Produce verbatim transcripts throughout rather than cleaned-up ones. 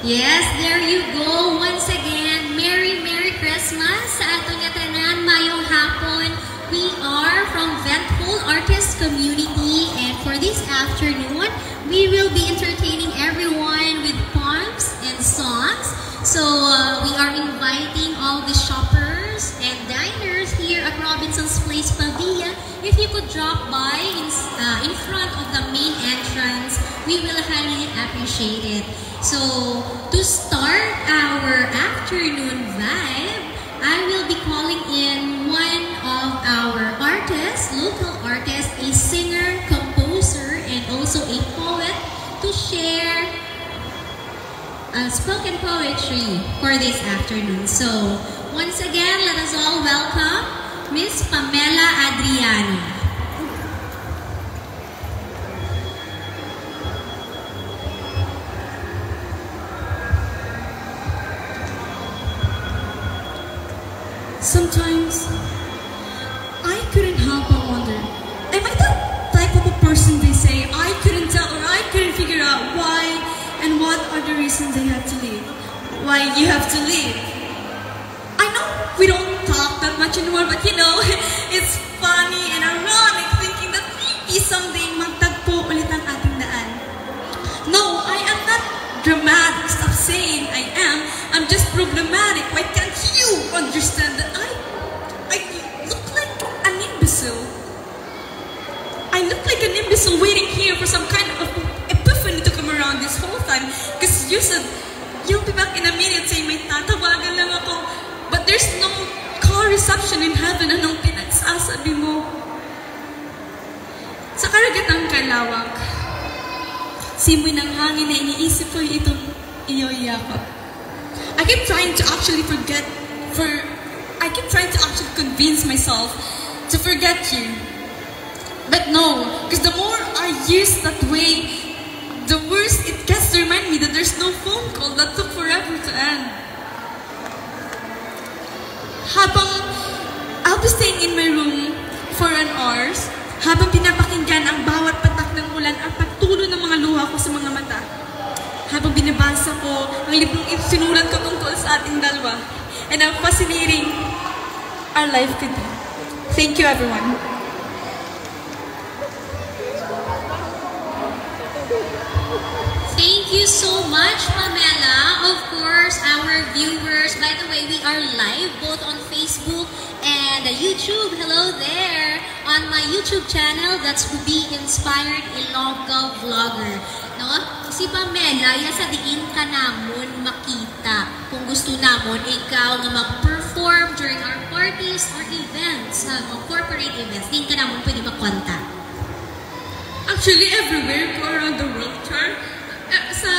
Yes, there you go. Once again, Merry, Merry Christmas sa aton nga tanan. Mayong hapon. We are from Venthole Artist Community, and for this afternoon, we will be entertaining everyone with poems and songs. So, uh, we are inviting all the shoppers and diners here at Robinson's Place Pavia. If you could drop by in, uh, in front of the main entrance, we will highly appreciate it. So, to start our afternoon vibe, I will be calling in one of our artists, local artist, a singer, composer, and also a poet to share uh, spoken poetry for this afternoon. So, once again, let us all welcome Miss Pamela Adriano. Sometimes, I couldn't help but wonder, am I that type of a person they say, "I couldn't tell," or "I couldn't figure out why," and what are the reasons they have to leave? Why you have to leave? I know we don't talk that much anymore, but you know, it's funny and ironic thinking that maybe someday magtagpo ulit ang ating daan. No, I am not dramatic. Stop saying I am. I'm just problematic. Why can't you understand that I, I look like an imbecile? I look like an imbecile waiting here for some kind of epiphany to come around this whole time. Because you said, "You'll be back in a minute," say, "May tatawagan lang ako." But there's no call reception in heaven. Anong pinagsasabi mo? Sa karagatang kalawak, simoy ng hangin na iniisip ko itong iyo yakap. I keep trying to actually forget, for, I keep trying to actually convince myself to forget you. But no, because the more I use that way, the worse it gets to remind me that there's no phone call that took forever to end. Habang I'll be staying in my room for an hours, habang pinapakinggan ang bawat patak ng ulan at pagtulo ng mga luha ko sa mga mata. Habang binabasa ko ang librong sinulat ko tungkol sa ating dalawa and how fascinating our life could be. Thank you, everyone. Thank you so much, Pamela. Of course, our viewers, by the way, we are live both on Facebook and YouTube. Hello there. On my YouTube channel, that's Be Inspired Ilongga Vlogger. No? Si Pamela, ya sa diin ka namon makita. Kung gusto namon ikaw nga mag-perform during our parties or events, ha, mga corporate events, diin ka namon pwede makontak. Actually, everywhere ko around the world, char. Eh, sa,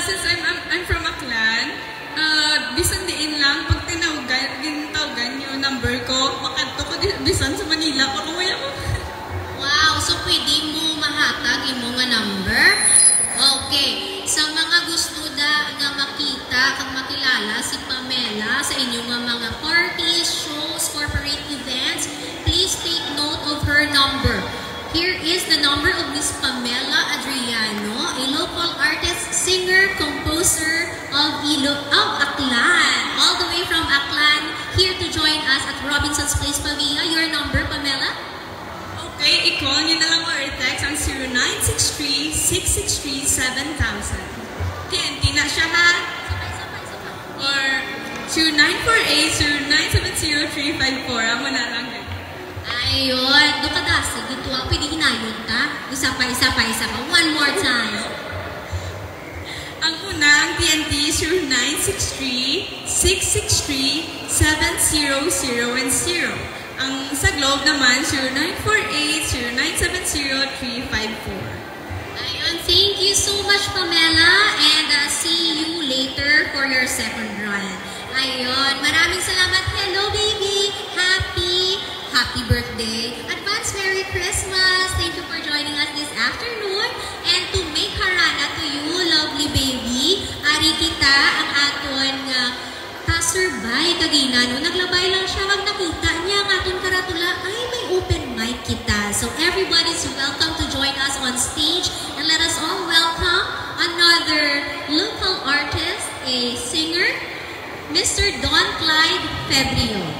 since I'm, I'm, I'm from Aklan, ah, bisan diin lang, pag tinawgan, gintawagan yung number ko, makadto ko di, bisan sa Manila, pakuya ko. Wow, so pwede mo mahatag imo nga number? Okay. Sa mga gusto da nga makita kag makilala si Pamela sa inyo nga mga parties, shows, corporate events, please take note of her number. Here is the number of Miss Pamela Adriano, a local artist, singer, composer of Ilo-, of Aklan. All the way from Aklan, here to join us at Robinson's Place Pavia. Your number, Pamela? Okay, i-call niyo na lang or i-text ang zero nine six three, six six three, seven thousand. T N T na siya, ha? Or zero nine four eight, zero nine seven zero, three five four. Amo na lang. Ayun. Do ka dasig ito, ah. Pwede hinayon ta. Isa pa, isa pa, isa pa. One more time. Ang una, ang T N T, zero nine six three, six six three, seven zero zero and zero. Ang sa Globe naman, zero nine four eight, zero nine seven zero, three five four. Ayun, thank you so much, Pamela, and, uh, see you later for your second run. Ayun, maraming salamat. Hello, baby! Happy, happy birthday! Advance Merry Christmas! Thank you for joining us this afternoon. And to make harana to you, lovely baby, ari kita ang aton nga passerby kagina, no? Naglabay lang siya, kag nakita niya ang aton karatula, ay, may open mic kita. So everybody's welcome to join us on stage, and let us all welcome another local artist, A singer, Mister Don Clyde Febrio.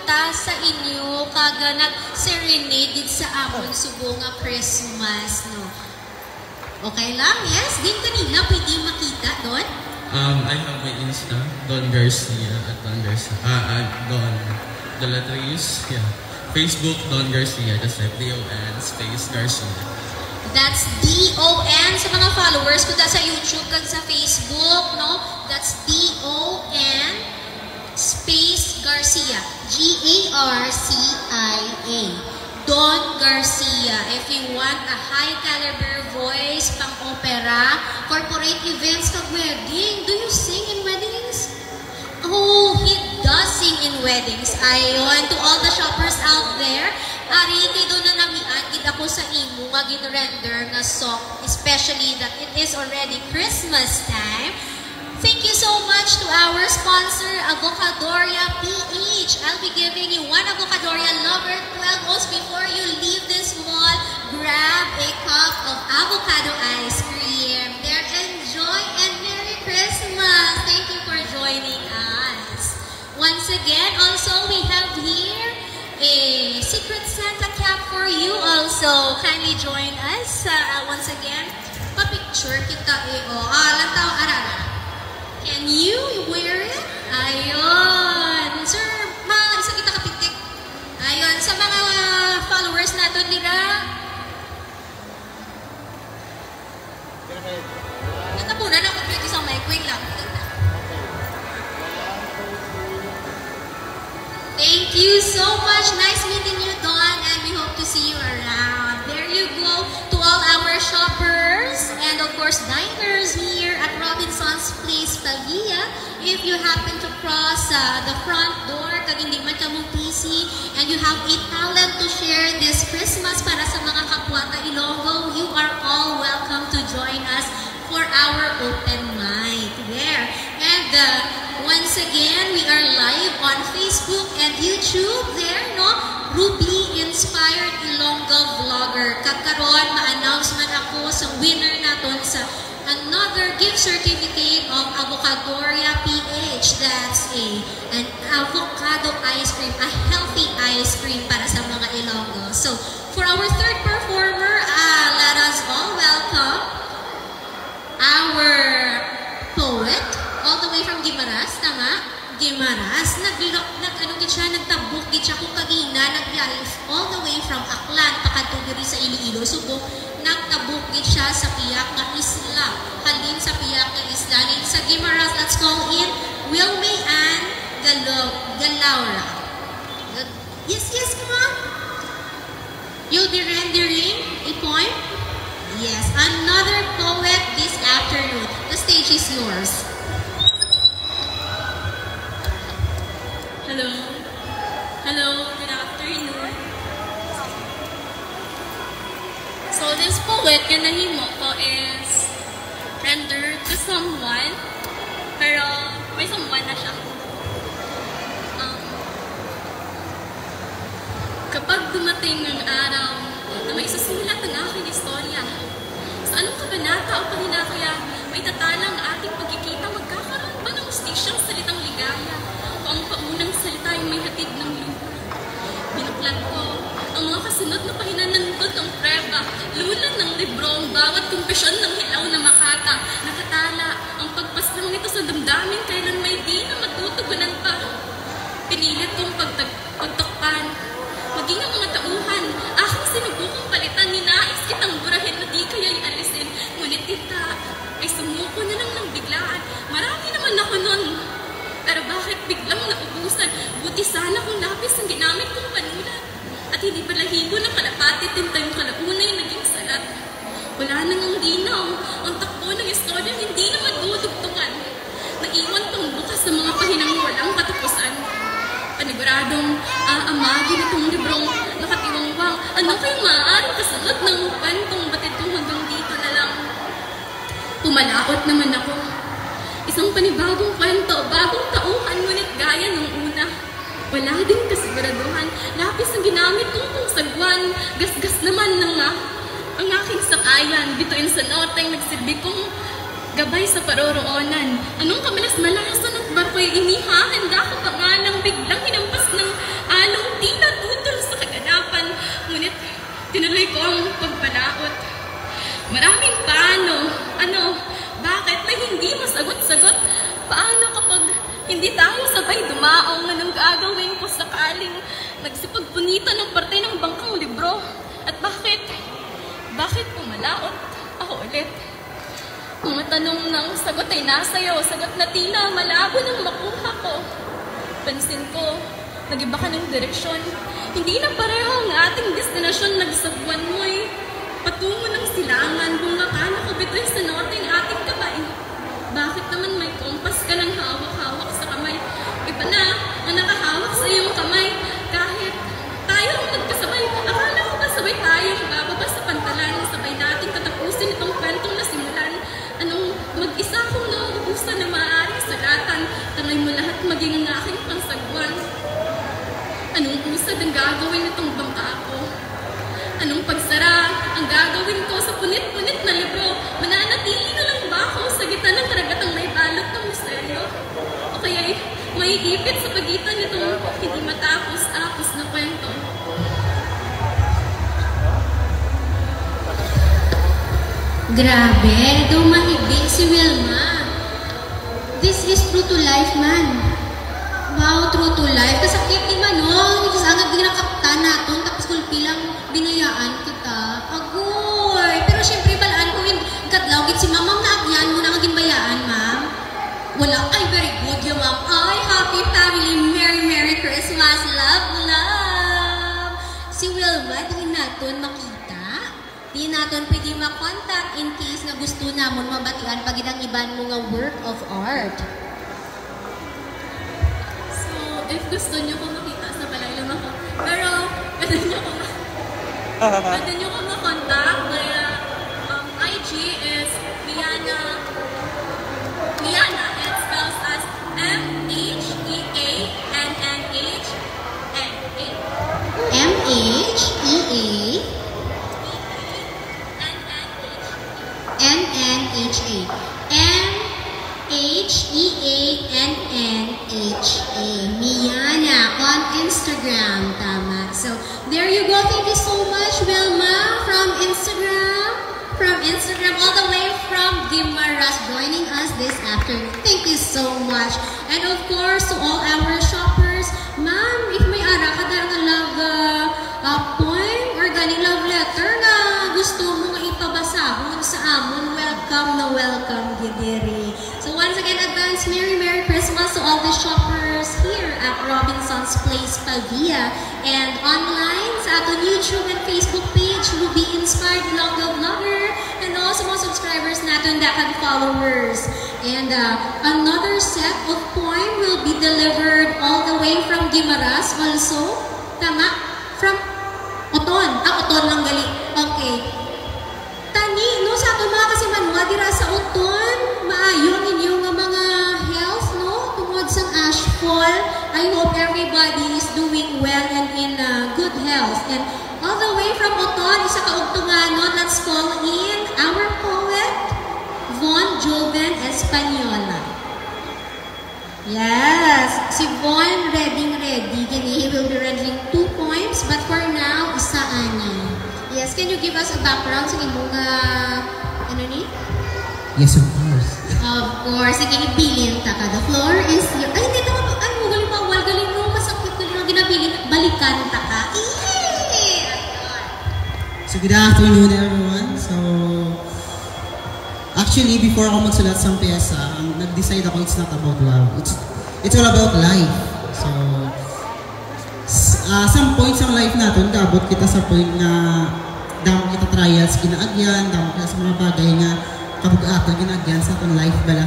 ta sa inyo kag nag-serenade gid sa amon subong nga Christmas, no? Okay lang? Yes? Din kanina, pwede makita doon? Um, I have my Insta, Don Garcia at Don Garcia. Ah, ah, Don. The letter is, yeah. Facebook, Don Garcia. Just type D O N space Garcia. That's D O N sa mga followers ko da sa YouTube kag sa Facebook, no? That's D O N space Garcia. G A R C I A. Don Garcia. If you want a high caliber voice, pang opera, corporate events, kag wedding. Do you sing in weddings? Oh, he does sing in weddings. Ayon, to all the shoppers out there, ari kay do nanamian gid ako sa imo nga gin-render nga song, especially that it is already Christmas time. Thank you so much to our sponsor, Avocadoria P H. I'll be giving you one Avocadoria lover twelve ounce before you leave this mall. Grab a cup of avocado ice cream. There, enjoy and Merry Christmas! Thank you for joining us. Once again, also we have here a secret Santa cap for you also. Kindly join us uh, once again. Pa-picture kita eh. Oh, ah, lantaw, arara. Can you wear it? Ayun. Sir, ma, isa kita kapitik. Ayun. Sa mga followers nato nila, natapunan ako pwede sa mic. Wait lang. Thank you so much. Nice meeting you, Don, and we hope to see you around. There you go to all our shoppers and, of course, diners here at Robinson's Place, Pavia. If you happen to cross uh, the front door, kag hindi man kamo busy, and you have a talent to share this Christmas para sa mga kapwa ta Ilonggo, you are all welcome to join us for our open mic. There. And uh, once again, we are live on Facebook and YouTube. There, no? Ruby Inspired Ilonggo Vlogger. Kag karon, ma-announce man ako sa winner naton sa another gift certificate of Avocadoria P H. That's a an avocado ice cream, a healthy ice cream para sa mga Ilonggo. So, for our third performer, uh, let us all welcome our poet, all the way from Guimaras, tama? Guimaras. Nag, nag, ano gid siya, nagtabok gid siya kung kagina, nagbiyahe all the way from Aklan, pakadto diri sa Iloilo, Subo. Nagtabok gid siya sa pihak nga isla. Halin sa pihak nga isla. Halin sa Guimaras, let's call in Wilmay Ann Galo-, Galaura. Yes, yes, come on. You'll be rendering a poem? Yes, another poet this afternoon. The stage is yours. Hello. Hello, good afternoon. So, this poet nga nahimo ko is rendered to someone, pero may someone na siya. Um, kapag dumating ang araw na may susulat ang aking istorya, sa anong kabanata o pahinakya may tatala ang ating pagkikita, magkakaroon ba ng hustisyang salitang ligaya o ang paunang salita ay may hatid ng luha? Binuklat ko ang mga kasunod na pahinanandot ng prueba, lulan ng libro, ang bawat kumpisyon ng hilaw na makata. Nakatala ang pagpaslang nito sa damdamin, kailan may di na matutugunan pa. Pinilit kong pagtag-, pagtakpan. Maging ang mga tauhan, aking sinubukang palitan, ninais kitang burahin na di kaya'y alisin. Ngunit kita ay sumuko na lang ng biglaan. Marami naman ako nun. Pero bakit biglang naubusan? Buti sana kung lapis ang ginamit kong panulat. At hindi balahibo ng kalapati, tinta yung kalaunay naging salat. Wala nang ang linaw. Ang takbo ng istorya hindi na madudugtungan. Naiwan pang bukas sa mga pahinang walang katapusan. Paniguradong aamagin itong librong nakatiwangwang. Ano kayang maaaring kasunod ng kwentong batid kong hanggang dito na lang? Pumalaot naman ako. Isang panibagong kwento, bagong tauhan, ngunit gaya ng una. Wala ding kasiguraduhan. Lapis ang ginamit kong pangsagwan. Gasgas naman ng nga. Ang aking sakayan, bituin sa noteng nagsilbi kong gabay sa paroroonan. Anong kamalas-malasan at barko'y inihahanda ko pa nga nang biglang hinampas ng Bakit pumalaot ako ulit? Mga tanong ng sagot ay nasa iyo, sagot na tila malabo nang makuha ko. Pansin ko, nag-iba ka ng direksyon. Hindi na pareho ang ating destinasyon, nagsagwan mo'y patungo ng silangan, bunga ka, nakabitoy sa norte ang ating kamay. Bakit naman may kompas ka ng hawak-hawak sa kamay? Iba na ang nakahawak sa iyong kamay. Kahit tayo ang magkasabay, akala ko ba sabay tayong bababa sa pantalan, sabay nating tatapusin itong kwentong nasimulan. Anong mag-isa kong nauubusan na maaaring sulatan, tangay mo lahat maging ang aking pangsagwan. Anong usad ang gagawin nitong bangka ko? Anong pagsara ang gagawin ko sa punit-punit na libro? Mananatili na lang ba ako sa gitna ng karagatang may balot ng misteryo? O kaya'y maiipit sa pagitan nitong hindi matapos-tapos na kwento? Grabe, daw mahibi si Wilma. This is true to life man. Wow, true to life. Kasakit ni Manong. Diyos, agad ginakaptan naton, tapos kulpi lang binayaan kita. Agoy! Pero syempre, balaan ko, in-, kadlaw gid si Ma'am. Ma'am, naagyan mo na nga ginbayaan, Ma'am? Wala. Ay, very good, ya, Ma'am. Ay, happy family. Merry, Merry Christmas. Love, love. Si Wilma, di naton makita. Di naton pwede ma-contact in case nga gusto namon mabatian pa gid ang iban mo nga work of art. So, if gusto niyo ko makita sa balay, lumako. Pero, pwede niyo ko ma-, pwede niyo ko ma-contact via, um, I G is Miana, Miana, it spells as M H E A N N H A. M H E A N N H A. M H E A N N H A. Miana on Instagram. Tama. So, there you go. Thank you so much, Wilma, from Instagram. From Instagram, all the way from Guimaras, joining us this afternoon. Thank you so much. And of course, to all our shoppers, ma'am, if may ara ka dara nga love, uh, uh, poem or gani love letter nga gusto mo nga ipabasahon sa amon, welcome na welcome gid diri. So once again, advance Merry, Merry Christmas to all the shoppers here at Robinson's Place, Pavia, and online sa aton YouTube and Facebook page, Ruby Inspired Ilonggo Vlogger, and also mga subscribers naton, daghang followers. And, uh, another set of poem will be delivered all the way from Guimaras also. Tama? From Oton. Ah, Oton lang gali. Okay. Tani, no, sa aton mga kasimanwa dira sa Oton, maayo ang inyo nga mga health, no? Tungod sang ashfall, I hope everybody is doing well and in, uh, good health. And all the way from Oton, isa ka Ugtunganon, let's call in our poet, Von Joven Española. Yes, si Von ready, ready. Gani, he will be rendering two poems, but for now, isa ani. Yes, can you give us a background sa imo nga, ano ni? Yes, of course. Of course. Sige, bilin ta ka. The floor is your, ay, hindi naman, ano, galing bawal, galing mo, masakit, galing ang ginabilin, balikan ta ka. Yay! Ayun. So, good afternoon, everyone. So, actually, before ako magsulat sang pyesa, ang nag-decide ako, it's not about love. It's, it's all about life. So, s-, ah, some point sang life naton, kaabot kita sa point nga damo kita trials ginaagyan, damo kita sa mga bagay nga kabug-atan ginaagyan sa aton life bala.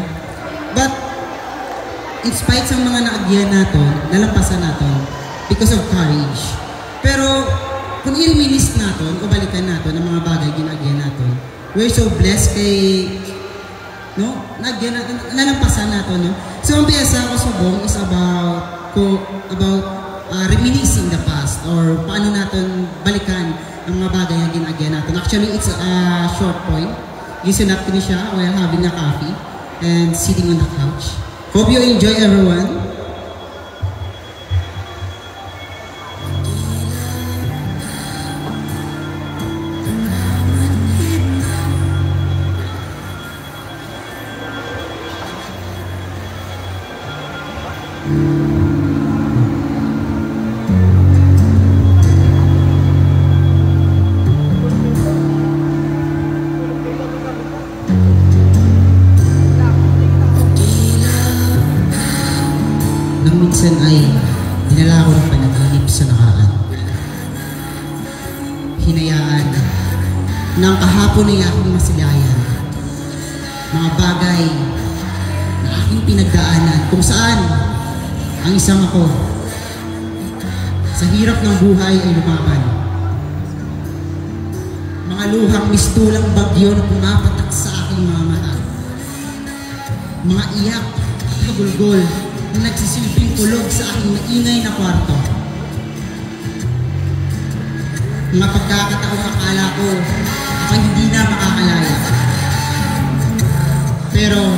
But, in spite sa mga naagyan naton, nalampasan naton because of courage. Pero, kung i-reminisce naton o balikan naton ang mga bagay ginaagyan naton, we're so blessed kay, no? Nag-, na-, na-, nalampasan nato, no? So, ang pyesa ko subong is about, ko, about, uh, reminiscing the past or paano naton balikan ang mga bagay nga ginaagyan naton. Actually, it's a short poem. Gisulat ko ni siya while having a coffee and sitting on the couch. Hope you enjoy, everyone. Hinayaan na ang kahapon ay aking masilayan. Mga bagay na aking pinagdaanan, kung saan ang isang ako sa hirap ng buhay ay lumaban. Mga luhang mistulang bagyo na pumapatak sa aking mga mata. Mga iyak, hagulgol na nagsisilbing kulog sa aking maingay na kwarto. Mga pagkakataong akala ko ako'y hindi na makakalaya. Pero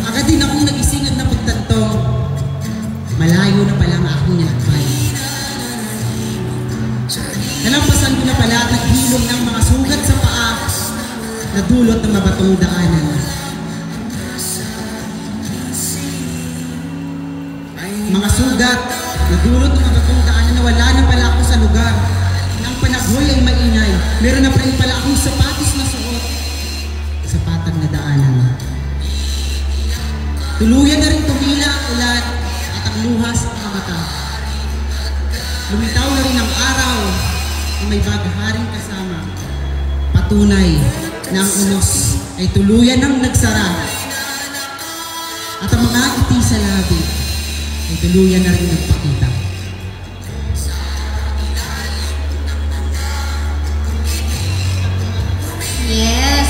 agad din akong nagising at napagtantong malayo na pala ang aking nilakbay. Nalampasan ko na pala at naghilom ng mga sugat sa paa na dulot ng mabatong daanan. Mga sugat na dulot ng mabatong daanan na wala na pala ako sa lugar. Nang panaghoy ay maingay, meron na pa rin pala akong sapatos na suot sa patag na daanan. Tuluyan na rin tumila ang ulan at ang luha sa mga mata. Lumitaw na rin ang araw na may bagharing kasama. Patunay na ang unos ay tuluyan nang nagsara. At ang mga ngiti sa labi ay tuluyan na rin nagpakita. Yes.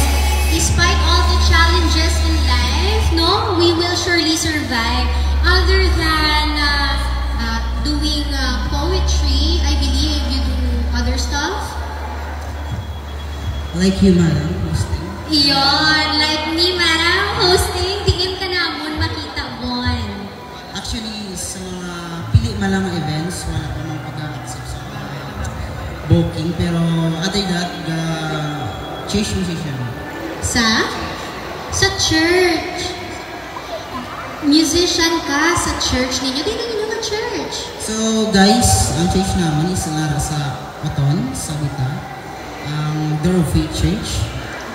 Despite all the challenges in life, no, we will surely survive. Other than uh, uh, doing uh, poetry, I believe you do other stuff. Like you, madam, hosting. Iyon, like me, madam, hosting, diin ka namon makita, Bon? Actually, sa mga pili man lang nga events, wala pa man pagka-accept sa mga booking. Pero other that, the church musician. Sa? Sa church. Musician ka sa church ninyo. Di na ninyo nga church. So, guys, ang church naman is nara sa Oton, sa Bita. Ang Door of Faith Church.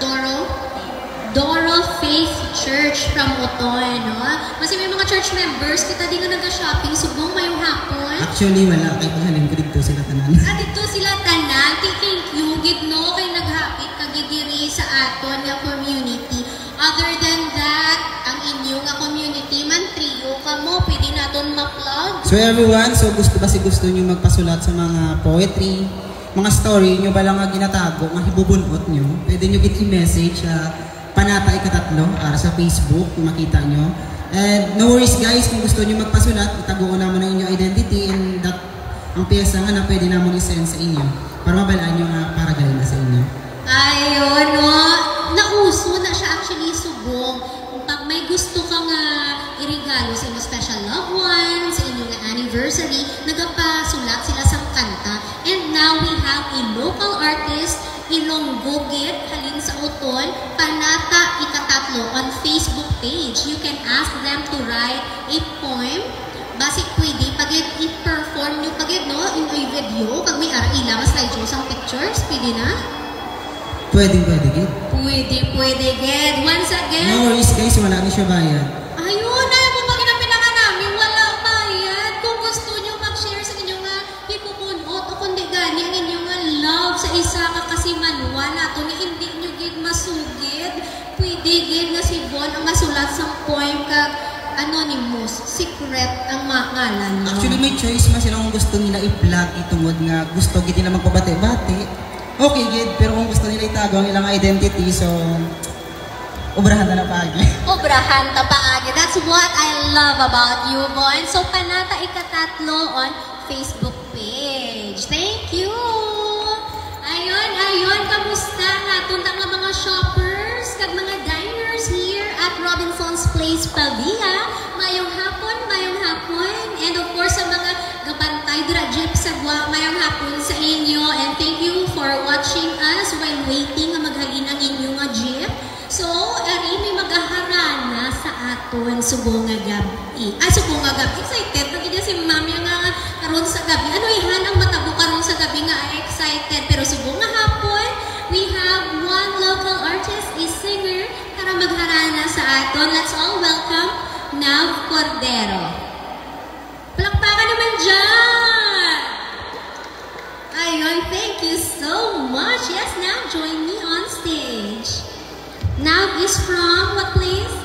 Doro? Doro Faith Church from Oton, no? Kasi may mga church members, kita di nga nag-shopping, subong mayong hapon. Actually, wala. Kay paghalin ko dito sila tanan. Ah, dito sila tanan. Ti- Thank you, gid no, kay naghapit ka gid diri sa aton nga community. Other than that, ang inyo nga community man, trio kamo, pwede naton ma-plug. So everyone, so gusto ba si gusto nyo magpasulat sa mga poetry, mga story nyo ba lang nga ginatago nga hibubunot nyo, pwede nyo gid i-message sa Panata Ikatatlo ara sa Facebook kung makita nyo. And no worries guys, kung gusto nyo magpasulat, itago ko naman ang inyong identity and that ang pyesa nga na pwede namon i-send sa inyo para mabalaan nyo nga para galing na sa inyo. Ayun, no? Nauso na siya actually subong. Pag may gusto ka nga iregalo sa inyong special loved one, sa inyong anniversary, nagapasulat sila sang kanta. And now we have a local artist, Ilonggo gid, halin sa Oton, Panata Ikatatlo on Facebook page. You can ask them to write a poem. Basi pwede pa gid i-perform nyo pa gid, no? In a video, kag may ara ila nga slideshow sang pictures, pwede na? Pwede, pwede gid. Pwede, pwede gid. Once again. No worries guys, wala ni siya bayad. Ayun, ay mo pag pinanganami, wala bayad. Kung gusto nyo mag-share sa inyo nga hibubunot o kundi gani ang inyo nga love sa isa ka kasimanwa nato nga hindi nyo gid masugid, pwede gid nga si Bon ang masulat sang poem kag anonymous, secret ang mga ngalan mo. Actually, may choice man sila kung gusto nila i-plug itungod nga gusto gid nila magpabati-bati. Okay gid, pero kung gusto nila itago ang ilang identity, so obrahan na lang paagi. Obrahan ta paagi. That's what I love about you, Bon. So, Panata Ikatatlo on Facebook page. Thank you! Ayun, ayun, kamusta ang aton ta nga mga shoppers kag mga diners here at Robinson's Place, Pavia? Mayong hapon, mayong hapon. And of course, sa mga gabantay dira jeep sa Guam, mayong hapon sa inyo. And thank you for watching us while waiting nga maghalin ang inyo nga jeep. So, ari may magaharana sa aton subong nga gab-i. Ay, subong nga gab-i. Excited na gid si Ma'am yung nga karon sa gabi. Ano ihan ang matabo karon sa gabi nga ay excited? Pero subong nga hapon, we have one local artist, a singer, para magharana sa aton. Let's all welcome Nav Cordero. Palakpakan naman dyan! Ayun, thank you so Join me on stage. Nav is from what place?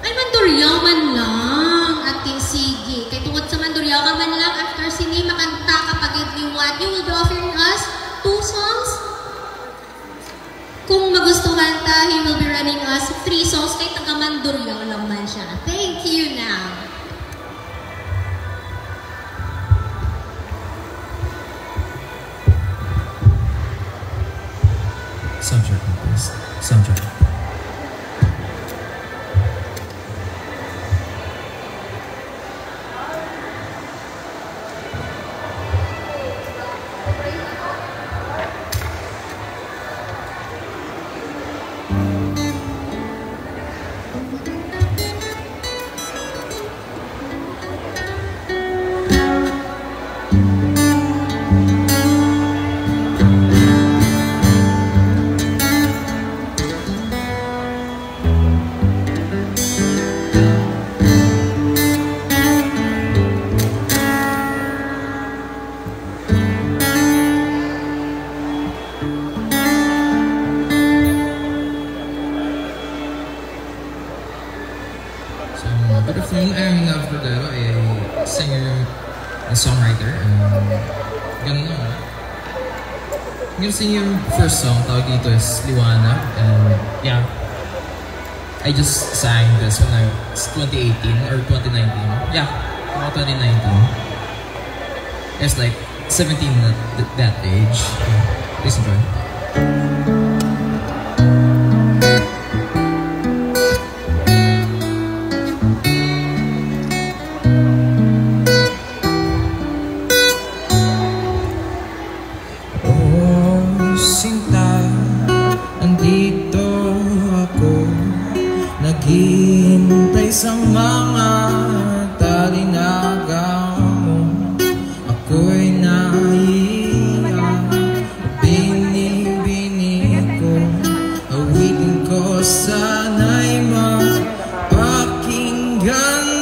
Ay, Mandurriao man lang. Ate, sige. Kay tungod sa Mandurriao ka man lang, after sini, makanta ka pa gid liwat. You will be offering us two songs? Kung magustuhan ta, he will be running us three songs kay taga Mandurriao lang man siya. Thank you, Nav. Sound check, please. Sound check. So, good afternoon. I'm Nav Cordero, a singer and songwriter. Um, ganun lang, no? I'm gonna sing your first song. Tawag dito is Liwanag. And, yeah, I just sang this when I was twenty eighteen or twenty nineteen. Yeah, mga twenty nineteen. It's like seventeen at th- that age. Yeah. Please enjoy. Oh, sinta, andito ako, naghihintay sa mga talinaga mo. Ako'y nahihiya, binibini ko, awitin ko sana'y mapakinggan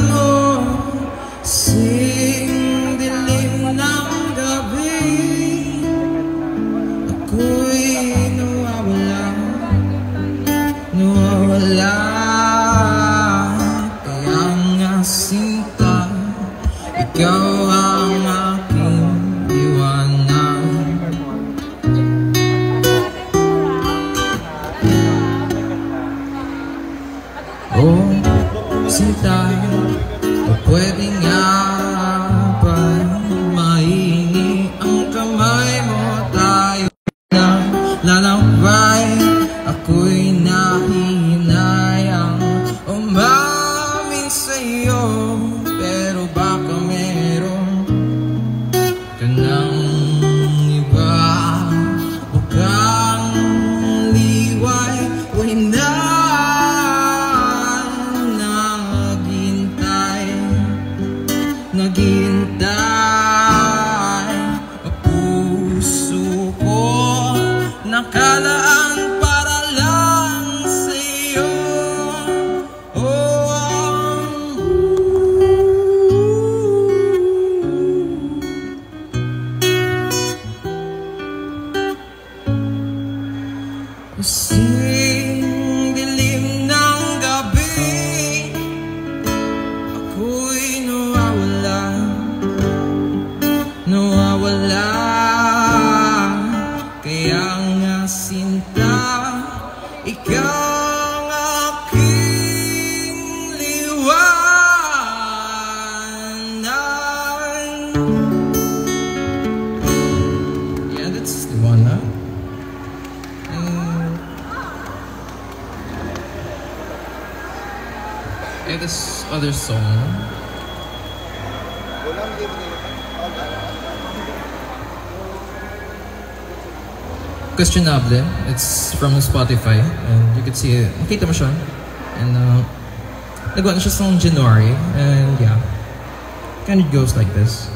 mo. Sing dilim ng gabi, ako'y nawawala, nawawala. Kaya nga sinta, ikaw ang aking liwanag. Oh, sinta, o pwede nga ba mahingi ang kamay mo? Tayo na lalakbay, ako'y nahihinayang umamin sa'yo, pero baka meron ka ng iba, bukang liway, way na naghintay, naghintay. Ang puso ko nakalaan para lang sa'yo. Oh, ang Kasing dilim ng gabi, ako'y nawawala, nawawala. Kaya nga sinta, ikaw ang aking liwanag. Yeah, that's Liwanag. And it is other song. Questionable. It's from Spotify, and you could see it. Makita mo siya. And, uh, nagawa na siya sa January, and yeah. Kind of goes like this.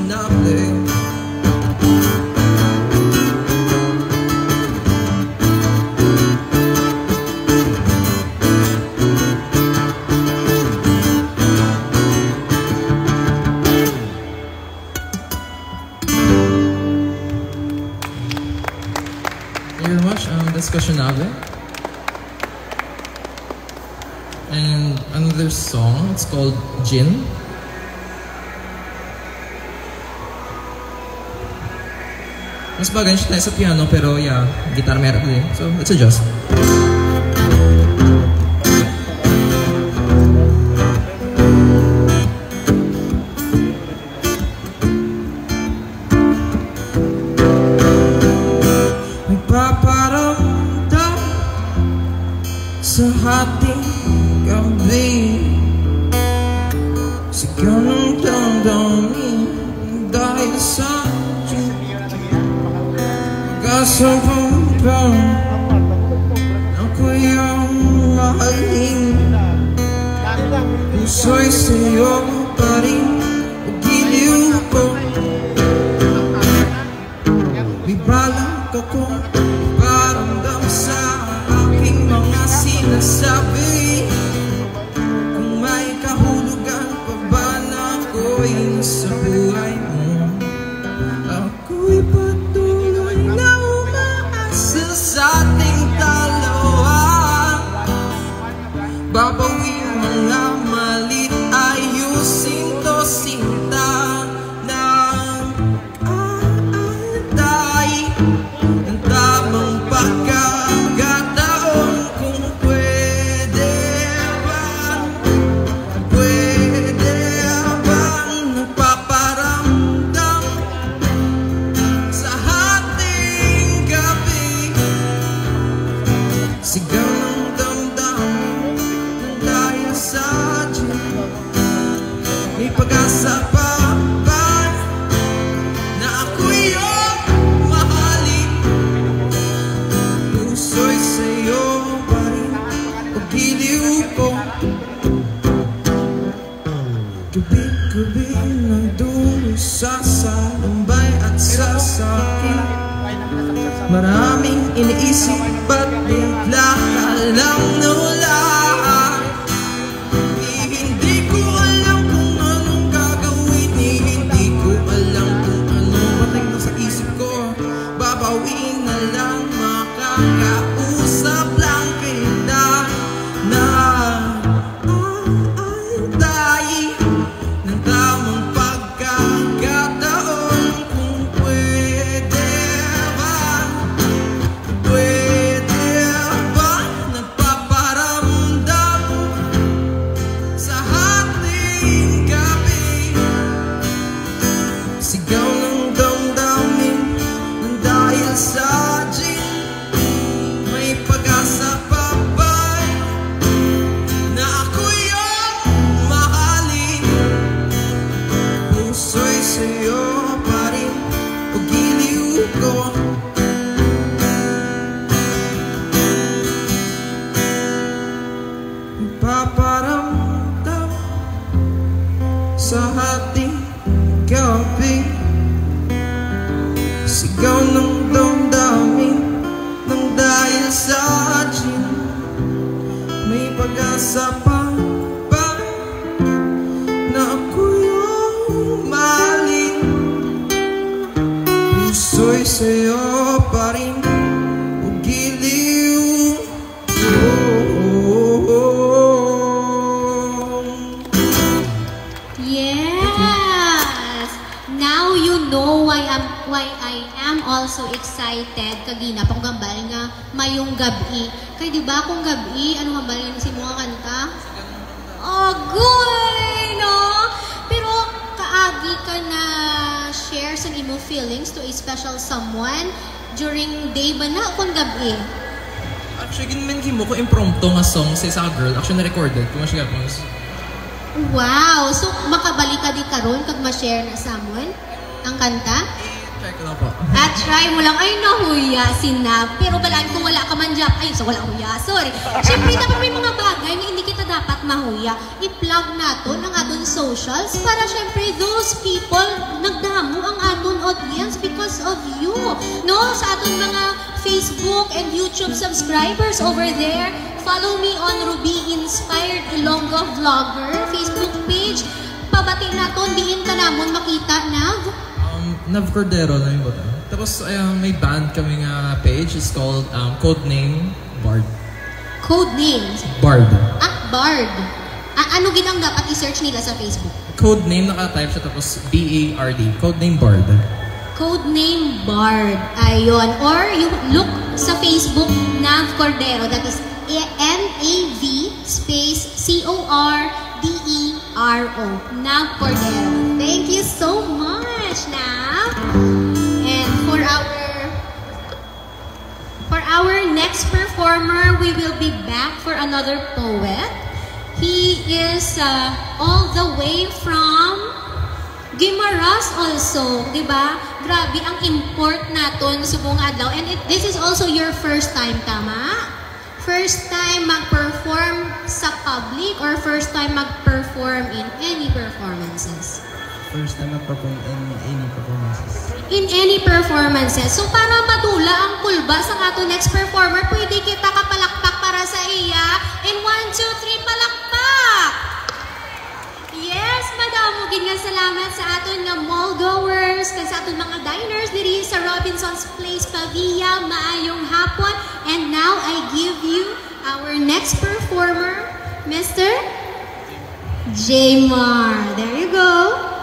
Nable. Thank you very much. Um, that's Questionable. And another song, it's called Jin. Mas bagay siya tayo sa piano, pero yeah, guitar meron din. So, let's adjust. Nagpaparamdam sa hating gabi. Sigaw ng damdamin dahil sa pag-asa pa ba na ako'y iyong mahalin. Puso'y sa'yo pa rin, o giliw ko. May balak akong paramdam sa aking mga sinasabi. Kung may kahulugan pa ba na ako'y sa buhay mo, ako'y patuloy na umaasa sa ating dalawa. Babawi mga malit, ayusin to, sinta, nang aantay ang tamang pagkakataon. Kung pwede ba, pwede bang nagpaparamdam sa hating gabi? Sigaw ng damdamin ng dahil sa Jin. May pag-asa pa ba na ako'y iyong mahalin? Puso'y sa'yo pa rin, o giliw ko. Gabi-gabi nagdurusa sa lambay at sa sakit. Maraming iniisip at bigla ka lang nawala. Di, hindi ko alam kung anong gagawin. Di, hindi ko alam kung ano. Patay na sa isip ko. Babawiin na lang, makakausap lang kita. Na aantay ng tamang pagkakataon. Kung pwede ba, pwede ba, nagpaparamdam sa hating gabi. Sigaw ng damdamin ng dahil sa Jin. May pag-asa pa ba na ako'y iyong mahalin? Puso'y sa'yo pa rin, o giliw ko. Paparamdam sa hating gabi. Sigaw ng damdamin ng dahil sa Jin. May pag-asa pa ba na ako'y iyong mahalin? Puso'y sa'yo pa rin, o giliw. Yes! Now you know why I'm, why I am also excited. Kagina pa ko gambal nga mayong gab-i. Kay di ba kung gab-i, ano hambal nga si mga kanta? Agoy, no? Pero kaagi ka na share sa imo feelings to a special someone during day ba na o kung gab-i? Actually, ginman himo ko impromptu nga song sa isa ka girl. Actually, na-recorded ko nga siya. Wow! So, makabalik ka di karon kag ma-share na someone ang kanta? Check lang po. At try mo lang, ay, nahuya si Nav. Pero balaan ko, wala ka man dyan. Ay, so wala huya. Sorry. Siyempre, dapat may mga bagay nga hindi kita dapat mahuya. I-plug naton ang aton socials para, siyempre, those people, nagdamo ang aton audience because of you. No? Sa aton mga Facebook and YouTube subscribers over there, follow me on Ruby Inspired Ilonggo Vlogger Facebook page. Pabati naton, diin ka namon makita, Nav? Um, Nav Cordero lang yung bata. Tapos, uh, may band kami nga page. It's called, um, Codename Bard. Code names? Bard. Ah, Bard. Ah, ano gid ang dapat i-search nila sa Facebook? Code name, naka-type siya, tapos B A R D. Code name Bard. Code name Bard. Ayun. Or you look sa Facebook, Nav Cordero. That is N A V space C O R D E R O. Nav Cordero. Thank you so much, Nav. And for our, for our next performer, we will be back for another poet. He is, uh, all the way from Guimaras also, di ba? Grabe ang import naton subong adlaw. And it, this is also your first time, tama? First time mag-perform sa public or first time mag-perform in any performances? First time mag-perform in any performances. In any performances. So, para madula ang kulba sa ato next performer, pwede kita kapalakpak para sa iya. In one, two, three, palakpak! Yes, madamo gid nga salamat sa aton nga mall goers kag sa aton mga diners diri sa Robinson's Place Pavia. Maayong hapon. And now I give you our next performer, Mister Jmar. There you go.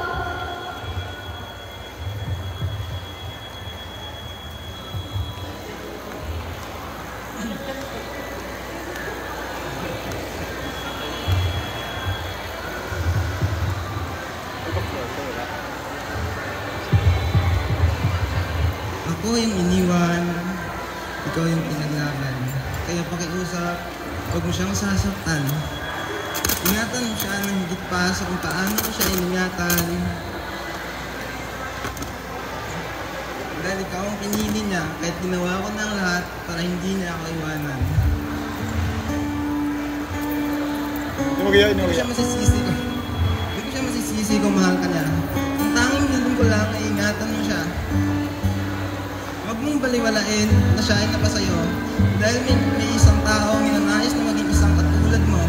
Ako yung iniwan, ikaw yung pinaglaban. Kaya pakiusap, huwag mo siyang sasaktan. Ingatan mo siya ng higit pa sa kung paano ko siya iningatan. Dahil ikaw ang pinili niya, kahit ginawa ko na ang lahat para hindi niya ako iwanan. Hindi mo kaya, hindi mo Hindi ko siya kaya. masisisi ko. Hindi ko siya masisisi kung mahal ka niya. Ang tanging hiling ko lang ay ingatan mo siya. Huwag mong baliwalain na siya ay napasayo. Dahil may, may isang tao ang nanais na maging isang katulad mo.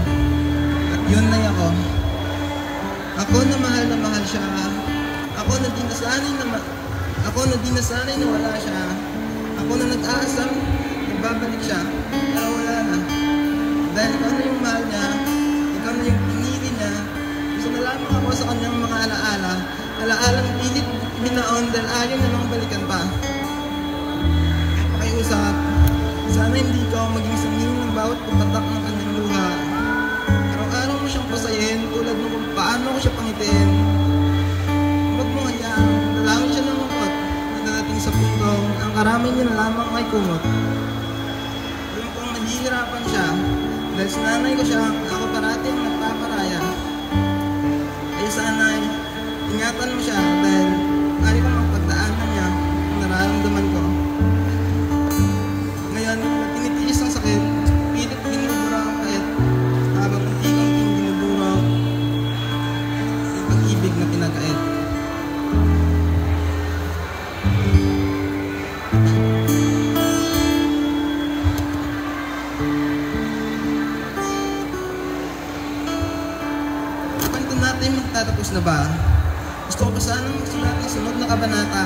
At yun ay ako. Ako na mahal na mahal siya. Ako na di nasanay na ma- Ako na di nasanay na wala siya. Ako na nag-aasam na babalik siya. Pero wala na. Dahil ikaw na yung mahal niya, ikaw na yung pinili niya. Isa na lamang ako sa kanyang mga alaala. Alaalang pilit binaon dahil ayaw na lang balikan pa. Kaya pakiusap, sana hindi ikaw maging sanhi ng bawat pagpatak ng kanyang luha. Araw-araw mo siyang pasayin tulad ng kung paano ko siya pangitiin. Huwag mong hayaang dalawin siya ng lungkot na darating sa puntong ang karamay niya na lamang ay kumot. Alam kong mahihirapan siya dahil sa nanay ko siya, ako parati ang nagpaparaya. Kaya sana'y ingatan mo siya dahil ayaw kong mapagdaanan niya ang nararamdaman ko. Ngayon, na tinitiis ang sakit, pilit binubura ang pait, habang unti-unting binubura ang pag-ibig na pinakait. Ang kwento natin magtatapos na ba? Gusto ko pa sanang magsulat ng sunod na kabanata,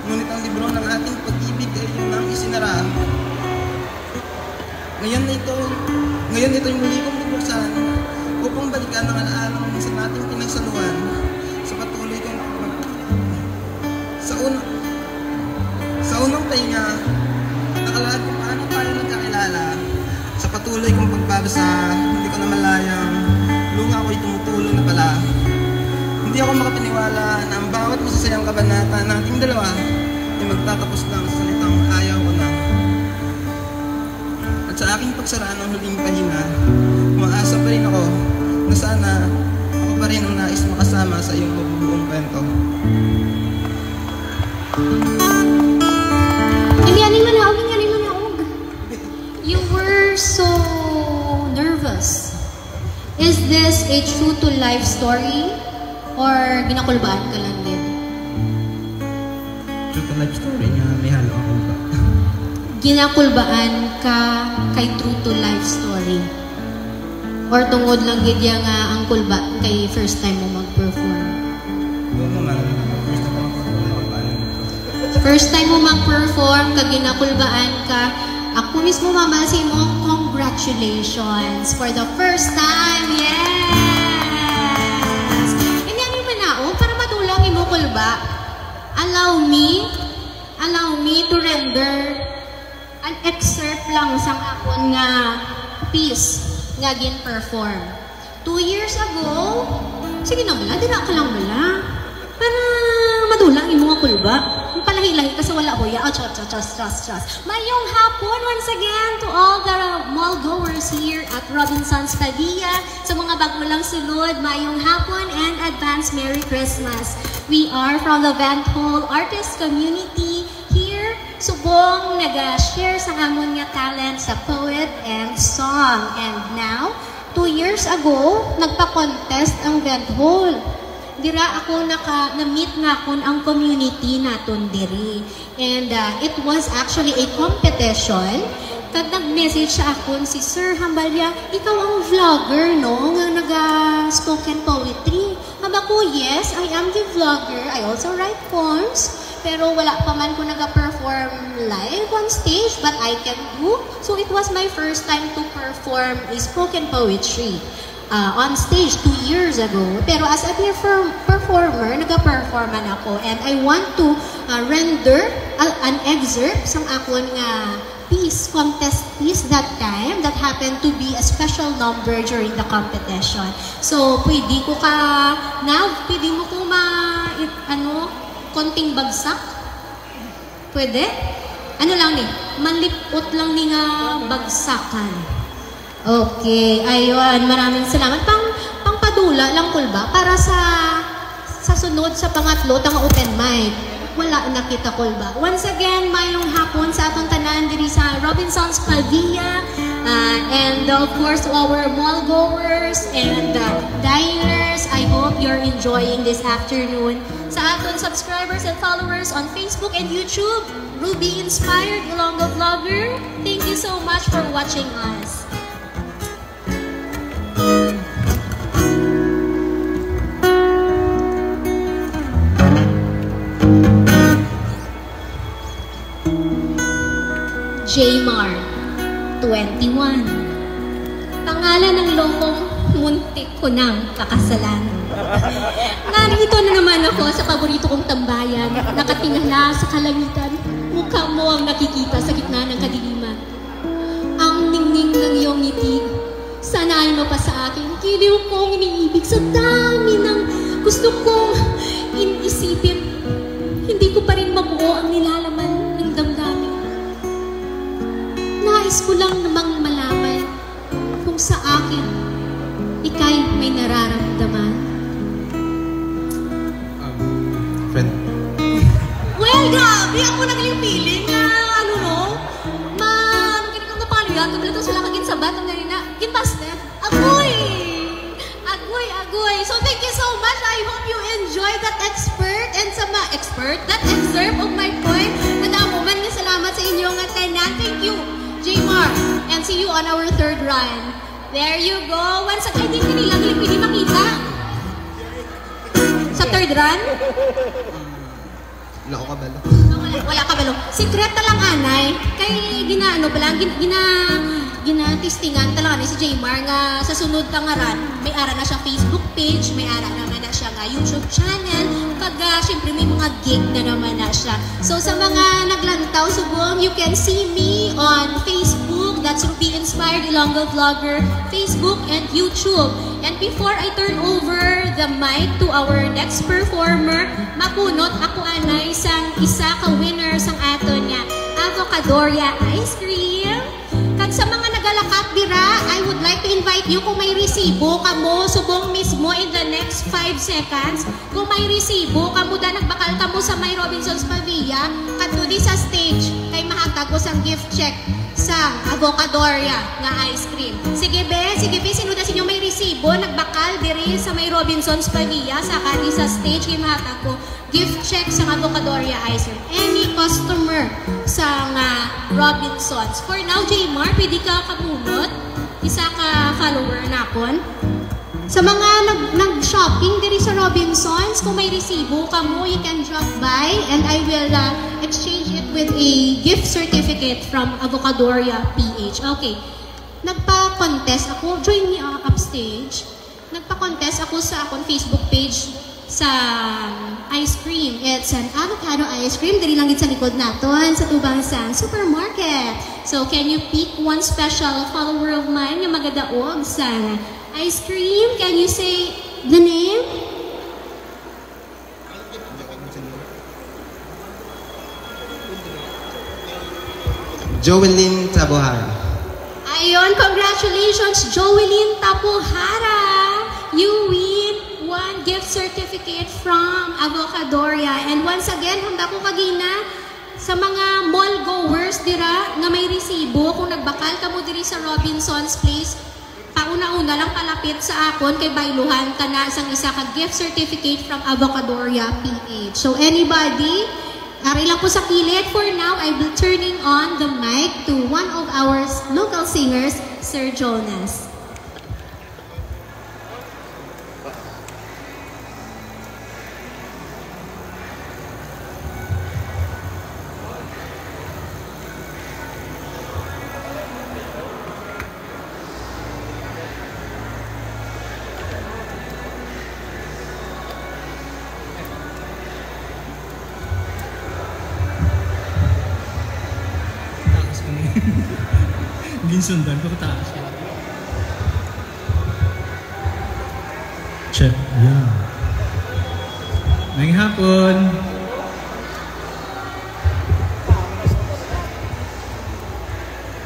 ngunit ang libro ng ating pag-ibig ay yun ang isinara. Ngayon na ito, ngayon ito'y muli kong bubuksan upang balikan ang alaalang minsan nating pinagsaluhan sa patuloy kong sa una, sa unang pahinga, nakalaag kung paano tayo nagkakilala. Sa patuloy kong pagbabasa, hindi ko namalayang luha ko'y tumutulo na pala. Hindi ako makapaniwala na ang bawat masasayang kabanata nating dalawa ay magtatapos lang sa salitang ayaw ko na. At sa aking pagsara ng huling pahina, umaasa pa rin ako na sana ako pa rin ang nais makasama sa iyong mabubuong kwento. this a true to life story or ginakulbaan ka lang din? True to life story nga may halo ako ba? Ginakulbaan ka kay true to life story? Or tungod lang gid ya nga ang kulba kay first time mo mag-perform? Doon naman, first time ako sa mga kulbaan. First time mo mag-perform, kag ginakulbaan ka, ako mismo mabal sa imo, congratulations for the first time. Yes! And yan yung manaog, para madula ang imo kulba. Allow me, allow me to render an excerpt lang sang akon nga piece nga gin-perform. Two years ago, sige na bala, dira ka lang bala. Para madula ang imo nga kulba. Palahi-lahi ka sa wala huya. Oh, chas, chas, chas, chas, chas. Mayong hapon once again to all the mall goers here at Robinson's Pavia. Sa mga bago lang sulod, mayong hapon and advance Merry Christmas. We are from the Vent Hole Artist Community here. Subong naga-share sa amon nga talent sa poet and song. And now, two years ago, nagpa-contest ang Vent Hole. Dira ako naka, na-meet nakon ang community naton diri. And uh, it was actually a competition. Kag nag-message sa akon si Sir Hambalya, "Ikaw ang vlogger, no, nga naga-spoken poetry?" Haba ko, "Yes, I am the vlogger. I also write poems. Pero wala pa man ko naga-perform live on stage, but I can do." So it was my first time to perform a spoken poetry uh, on stage two years ago. Pero as a perform- performer, naga-perform man ako. And I want to uh, render a- an excerpt sang akon nga piece, contest piece that time that happened to be a special number during the competition. So, pwede ko ka, Nav, pwede mo ko ma, it, ano, konting bagsak? Pwede? Ano lang ni? Manlip-ot lang ni nga bagsakan. Okay, ayun. Maraming salamat. Pang, pangpadula lang, kulba, para sa sa sunod, sa pangatlo, ta nga open mic. Wala na kita, kulba. Once again, mayong hapon sa atong tanan diri sa Robinson's Pavia. Uh, and of course, to our mall goers and uh, diners, I hope you're enjoying this afternoon. Sa aton subscribers and followers on Facebook and YouTube, Ruby Inspired Ilonggo Vlogger, thank you so much for watching us. Jaymar, twenty-one. Pangalan ng lokong muntik ko nang pakasalan. Narito na naman ako sa paborito kong tambayan, nakatingala sa kalangitan. Mukha mo ang nakikita sa gitna ng kadiliman. Ang ningning ng iyong ngiti, sana ay mapasa akin. Giliw kong iniibig sa dami ng gusto kong in-isipin. Hindi ko pa rin mabuo ang nilalaman ng damdamin. Nais ko lang namang malaman kung sa akin ikay may nararamdaman. Um, friend. Well, grabe. Ako nagling feeling na, ano, no? Ma, ano, ganito na pangalan yun? Tabla to sila kagin sabat. Ang ganina, ginbasted. Agoy! Agoy, agoy. So, thank you so much. I hope you enjoyed that expert and sa ma expert, that excerpt of my poem. Madamo man nga salamat sa inyo nga tanan. Thank you, Jaymar. And see you on our third run. There you go. Once again, di ka nila pwede makita. Sa third run? Wala ko kabalo. Wala, wala ka balo. Secret na lang, anay. Kay ginaano pa lang, gin, gina, ginatistingan talaga ni si Jaymar nga sa sunod ta nga run, may ara na siya Facebook page, may ara naman na siya nga YouTube channel. Pag, ah, syempre, may mga gig na naman na siya. So, sa mga naglantaw, subong, you can see me on Facebook. That's Ruby Inspired Ilonggo Vlogger, Facebook and YouTube. And before I turn over the mic to our next performer, mabunot ako anay sang isa ka winner sang aton nga Avocadoria Ice Cream. Kag sa mga nagalakat dira, I would like to invite you kung may resibo kamo, subong mismo in the next five seconds. Kung may resibo kamo, da nagbakal kamo sa may Robinson's Pavia, kadto di sa stage, kay mahatag ko sang gift check. Sa Avocadoria nga ice cream. Sige, be. Sige, be. Sino na sa inyo may resibo? Nagbakal diri sa may Robinsons Pavia. Saka di sa stage, kay mahatag ko gift check sa Avocadoria ice cream. Any customer sa nga Robinsons. For now, Jmar, pwede ka kabunot. Isa ka follower nakon. Sa mga nag-, nag-shopping diri sa Robinsons, kung may resibo kamo, you can drop by and I will, uh, exchange it with a gift certificate from Avocadoria P H. Okay. Nagpa-contest ako. Join me, uh, upstage. Nagpa-contest ako sa akong Facebook page sa ice cream. It's an avocado ice cream. Diri lang gid sa likod naton, sa tubang sa supermarket. So, can you pick one special follower of mine nga magadaog sa ice cream? Can you say the name? Joelyn Tabuhara. Ayun, congratulations, Joelyn Tabuhara! You win one gift certificate from Avocadoria. And once again, handa ko kagina sa mga mall goers dira nga may resibo, kung nagbakal kamo diri sa Robinsons Place, pauna-una lang palapit sa akon kay bayluhan ka na sang isa ka gift certificate from Avocadoria P H. So anybody, ari lang ko sa kilid. For now, I will turning on the mic to one of our s-, local singers, Sir Jonas. Taas ko na yun. Ginsundan ko, taas ko. Check. Yeah. Maayong hapon.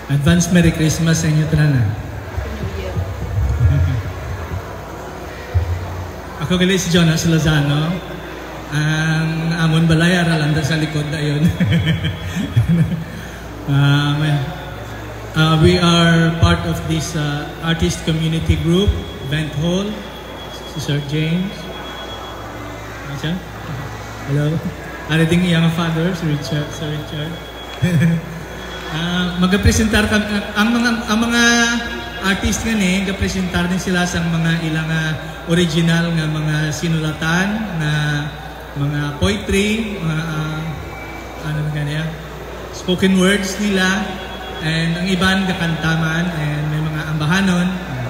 Advance Merry Christmas sa inyo tanan, ah. Ako gali si Jonas Lozano. Ang amon balay ara lang sa likod dayon. Ah, may, ah, we are part of this, ah, artist community group, Vent Hall. Si Sir James. Ano siya? Hello. Ari ding iyang father, si Richard, Sir Richard. Ah, magapresentar kami, ang mga, ang mga artist nga ni, gapresentar din sila sa mga ilang, ah, original nga mga sinulatan, nga mga poetry, mga, ah, ano na kanya, spoken words nila, and ang iban gakanta man, and may mga ambahanon, ah,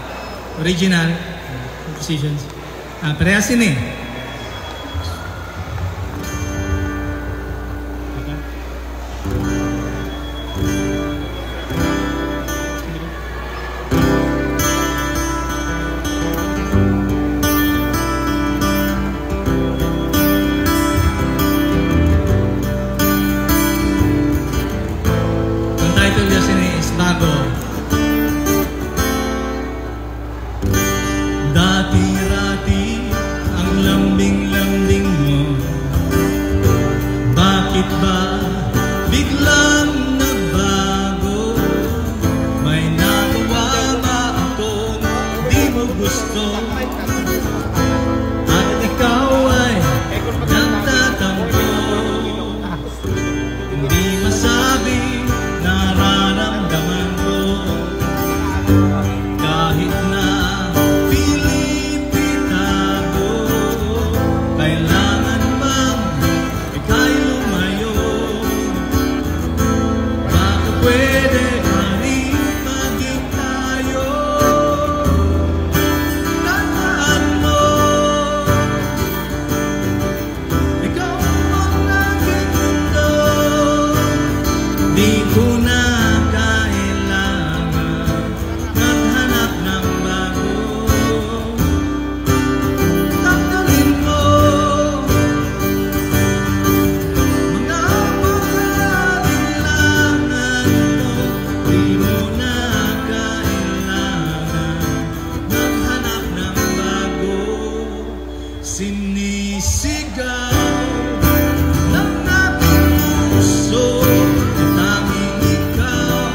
original, ah, compositions. Ah, parehas ini. Ang title niya sini is Bago. Dati-rati ang lambing-lambing mo. Bakit ba biglang nagbago? May nagawa ba akong di mo gusto? At ikaw ay nagtatampo. Hindi masabi nararamdaman ko. Kahit na pilit itago, kailangan bang ika'y lumayo? Baka pwede pa rin maging tayo. Tandaan mo, ikaw ang aking mundo. Di ko na kailangan maghanap ng bago. Tanggalin mo mga, mga alinlangan mo. Di mo na kailangan maghanap ng bago. Sinisigaw ng aking puso, tanging ikaw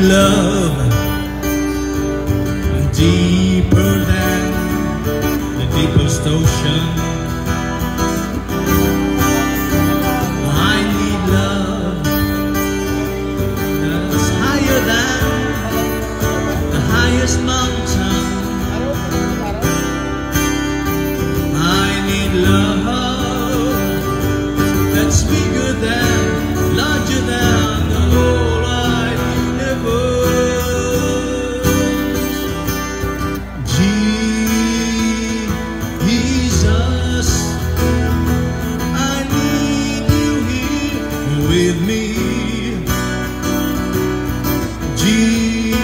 Love deeper than the deepest ocean. I need love that's higher than the highest mountain. I need love that's bigger than, larger than the whole wide universe. Jesus, I need you here with me. Jesus,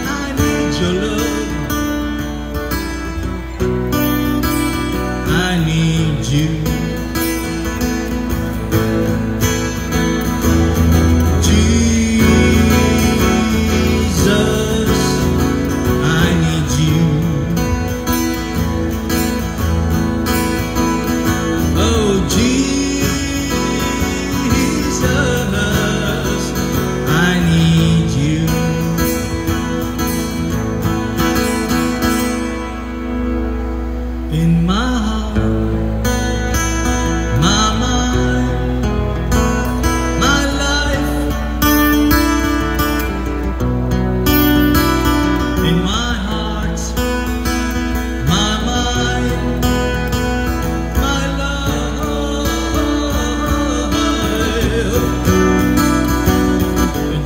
I need your love. I need you. Jesus, I need you. Oh, Jesus, I need you. In my heart, my mind, my life. In my heart, my mind, my life.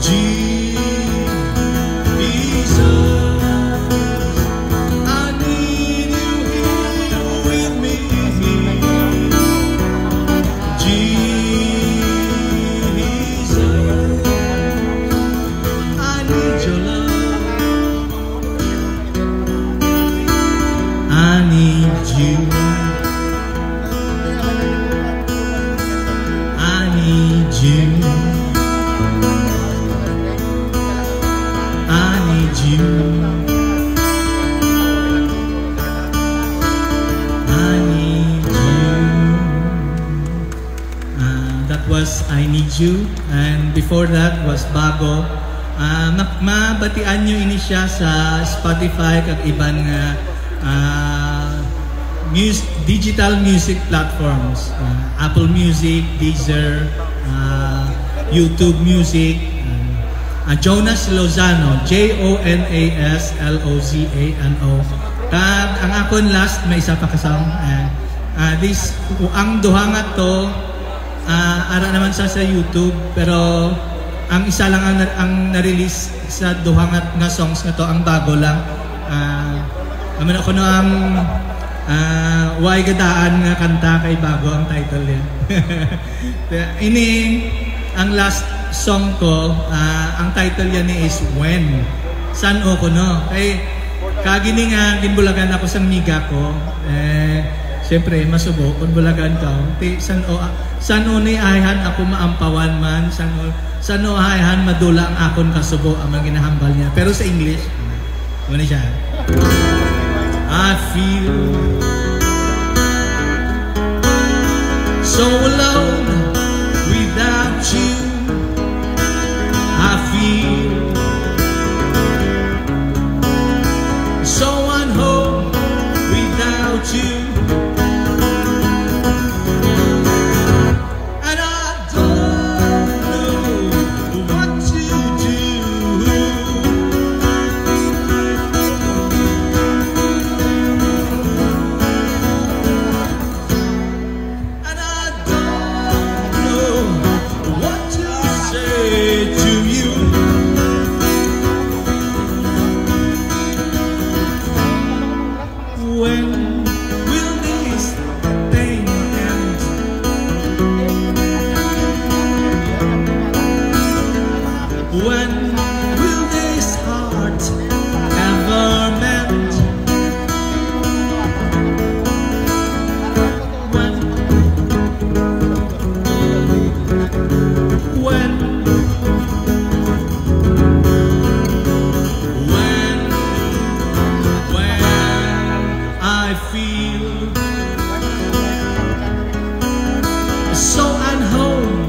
Jesus, I need you here with me. Jesus, I need your love. I need you. I need you. I need you. I need you. Ah, that was I Need You. And before that was Bago. Ah, ma-, mabatian nyo ini siya sa Spotify kag iban nga, ah, mus-, digital music platforms. Ah, Apple Music, Deezer, ah, YouTube Music. Ah, Jonas Lozano, J O N A S L O Z A N O. Kag ang akon last, may isa pa ka song. Ah, ah, this, ang duha nga to, ah, ara naman sa, sa YouTube, pero ang isa lang ang na-, ang na-release sa duha nga, nga songs nga to, ang bago lang. Ah, amo na kuno ang, ah, Way Gadaan nga kanta kay bago ang title niya. Ini ang last song ko, ah, ang title niya ni is When. San-o kuno. Kay kagini nga ginbulagan ako sang miga ko, eh, siyempre, masubo kung bulagan ka. Ti, san-o, san-o ni ayhan ako maampawan man, san-o, san-o ayhan madula ang akon kasubo, ang mga ginahambal niya. Pero sa English, ano siya? I feel so alone without you. I feel so unhome without you. And I don't know what to do. And I don't know what to say to you. When will this pain end? When will this heart ever mend? When, when, when, when I feel so unhome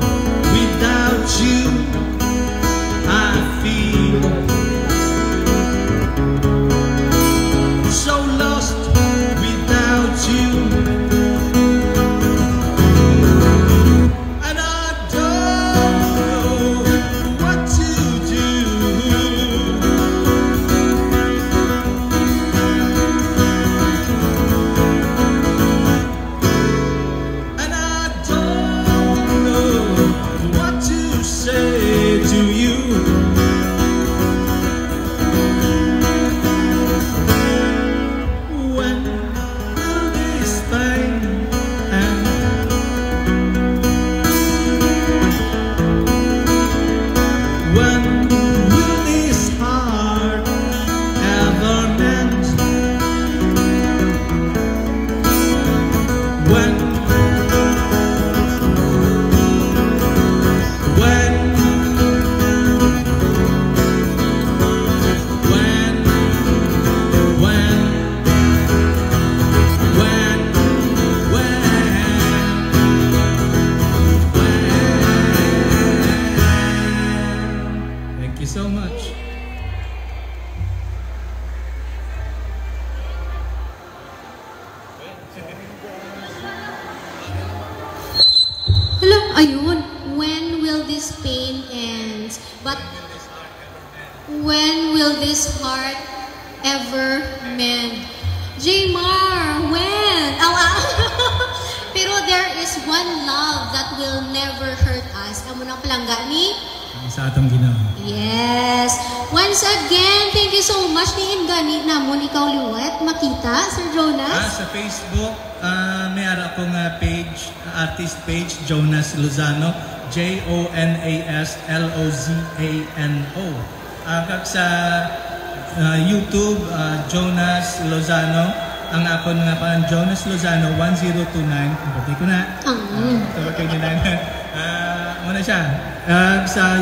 But when will this heart ever mend? Jmar, when? Awa. Pero there is one love that will never hurt us. Amo nang palangga ni? Ang sa atong Ginoo. Yes. Once again, thank you so much. Diin gani namon ikaw liwat makita, Sir Jonas? Ah, sa Facebook, ah, may ara ko nga page, artist page, Jonas Lozano. J O N A S L O Z A N O. Ah, kag sa, ah, YouTube, ah, Jonas Lozano. Ang akon nga pangalan, Jonas Lozano one zero two nine. Ang patay ko na. Ang Ah, ito, okay nila. Ah, muna siya. Ah, sa,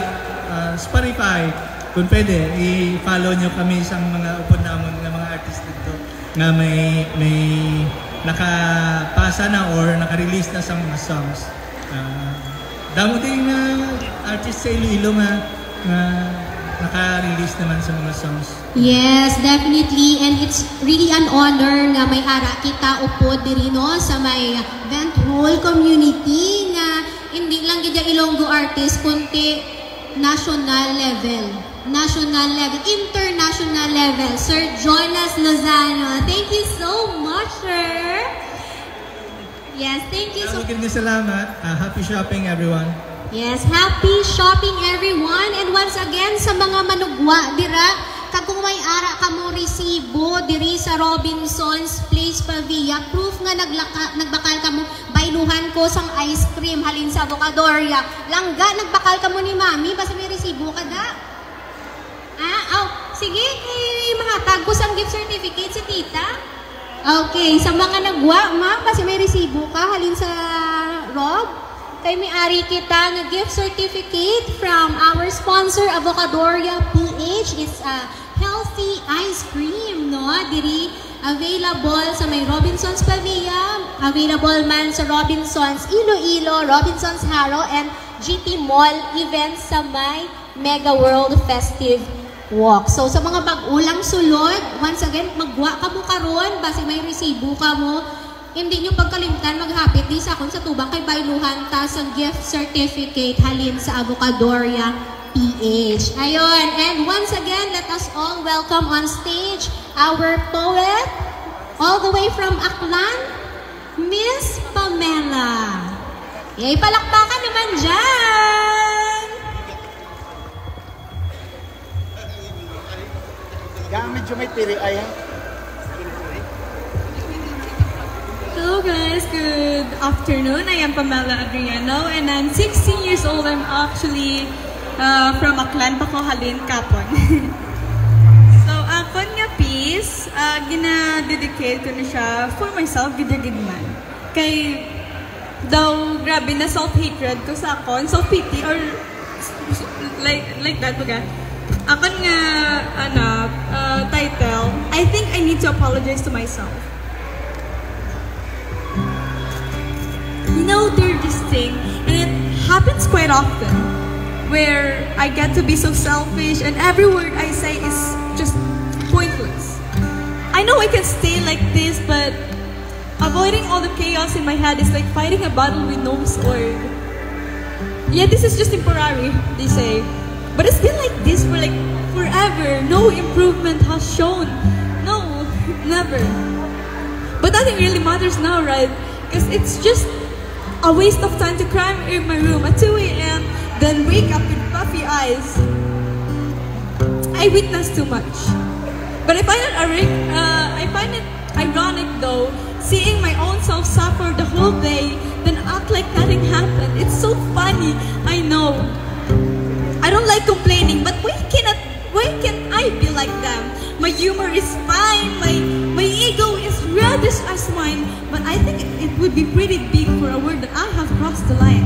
ah, Spotify, kung pwede, i-follow nyo kami sa mga upod namon nga mga artist dito nga may, may nakapasa na or naka-release na sa mga songs. Ah, damo din nga artist sa Iloilo nga, nga naka-release naman sa mga songs. Yes, definitely. And it's really an honor nga may ara kita upod diri, no, sa may Vent Hall community nga hindi lang gid Ilonggo artist, kundi national level, national level, international level. Sir Jonas Lozano, thank you so much, sir. Yes, thank you so Damo gid nga salamat. Ah, happy shopping, everyone. Yes, happy shopping, everyone. And once again, sa mga manugwa dira, kag kung may ara kamo resibo diri sa Robinson's Place Pavia, proof nga naglaka, nagbakal kamo, bayluhan ko sang ice cream halin sa Avocadoria. Langga, nagbakal kamo ni Mami, basta may resibo ka da. Ah, aw, sige, kay mahatag ko sang gift certificate si tita. Okay, sa mga nagwa, ma'am, kasi may resibo ka halin sa Rob. Kay may ari kita nga gift certificate from our sponsor, Avocadoria P H. It's a healthy ice cream, no? Diri available sa may Robinson's Pavia, available man sa Robinson's Iloilo, Robinson's Jaro, and G T Mall, even sa may Mega World Festive Walk. So, sa mga bag-o lang sulod, once again, magwa kamo karon, basi may resibo kamo. Hindi nyo pagkalimtan, maghapit di sa akon sa tubang kay bayluhan ta sang gift certificate halin sa Avocadoria P H. Ayun, and once again, let us all welcome on stage our poet, all the way from Aklan, Miss Pamela. Yay, palakpakan naman dyan! Kaya medyo may tiri ay, ha? Hello guys, good afternoon. I am Pamela Adriano and I'm sixteen years old. I'm actually uh, from Aklan, Pacojalin, Capon. So, akon nga piece, uh, gina-dedicate ko na siya for myself, gid-gid man. Kay, daw, grabe na self-hatred ko sa akon, self-pity, or like, like that, baga. Akon nga, ano, uh, title, I think I need to apologize to myself. You know, there's this thing, and it happens quite often, where I get to be so selfish, and every word I say is just pointless. I know I can stay like this, but avoiding all the chaos in my head is like fighting a battle with no sword. Yeah, this is just temporary, they say. But it's been like this for like forever. No improvement has shown. No, never. But nothing really matters now, right? Because it's just a waste of time to cry in my room at two a m, then wake up with puffy eyes. I witness too much. But I find it ironic, uh, I find it ironic though, seeing my own self suffer the whole day, then act like nothing happened. It's so funny, I know. I don't like complaining, but why cannot, why can't I be like them? My humor is fine, my, my ego is reddish as wine, but I think it, it would be pretty big for a word that I have crossed the line.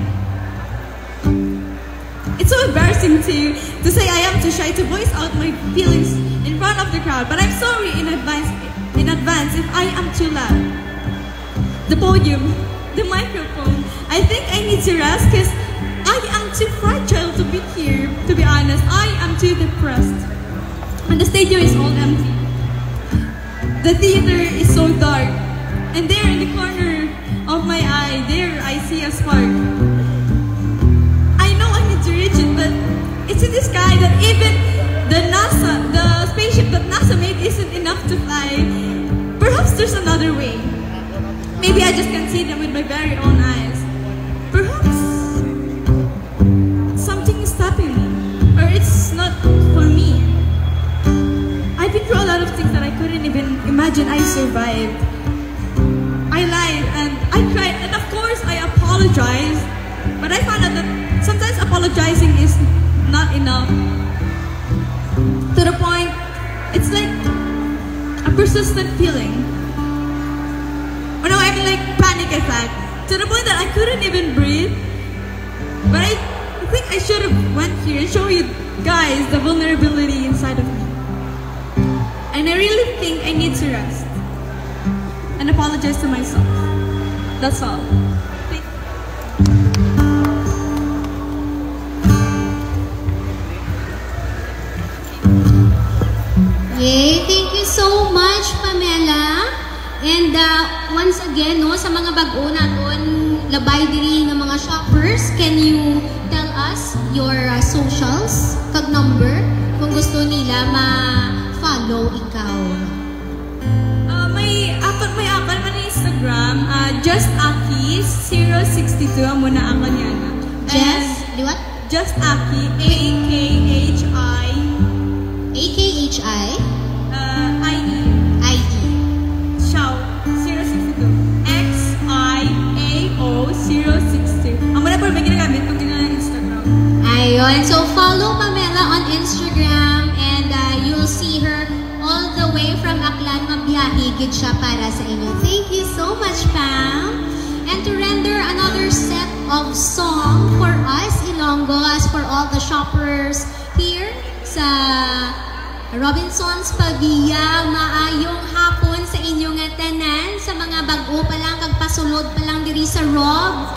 It's so embarrassing to, to say I am too shy to voice out my feelings in front of the crowd, but I'm sorry in advance, in advance if I am too loud. The podium, the microphone, I think I need to rest because I am too fragile to be here, to be honest. I am too depressed. And the stadium is all empty. The theater is so dark. And there in the corner of my eye, there I see a spark. I know I need to reach it, but it's in the sky. Yeah, I just can see them with my very own eyes. Perhaps something is stopping me, or it's not for me. I've been through a lot of things that I couldn't even imagine I survived. I lied and I cried, and of course I apologized. But I found out that sometimes apologizing is not enough. To the point, it's like a persistent feeling. Oh no, I'm like panic attack. To the point that I couldn't even breathe. But I think I should have went here and show you guys the vulnerability inside of me. And I really think I need to rest and apologize to myself. That's all. Thank Yay! Thank you so much, Pamela. And uh, once again, no, sa mga bag-o naton labay diri nga mga shoppers, can you tell us your uh, socials kag number kung gusto nila ma-follow ikaw? Uh, may akon may akon man Instagram, uh, just aki zero six two amo na akon yana. Just liwat? Just aki, A K H I A K H I uh, I E. I E. Shout zero six two. X I A O zero six two. Amo na po may ginagamit kung gina Instagram. Ayun. So, follow Pamela on Instagram and uh, you'll see her all the way from Aklan. Mabiyahe gid siya para sa inyo. Thank you so much, Pam. And to render another set of song for us, Ilonggo, as for all the shoppers here sa Robinsons Pavia, maayong hapon sa inyo nga tanan, sa mga bag-o pa lang kag pasulod pa lang diri sa Rob.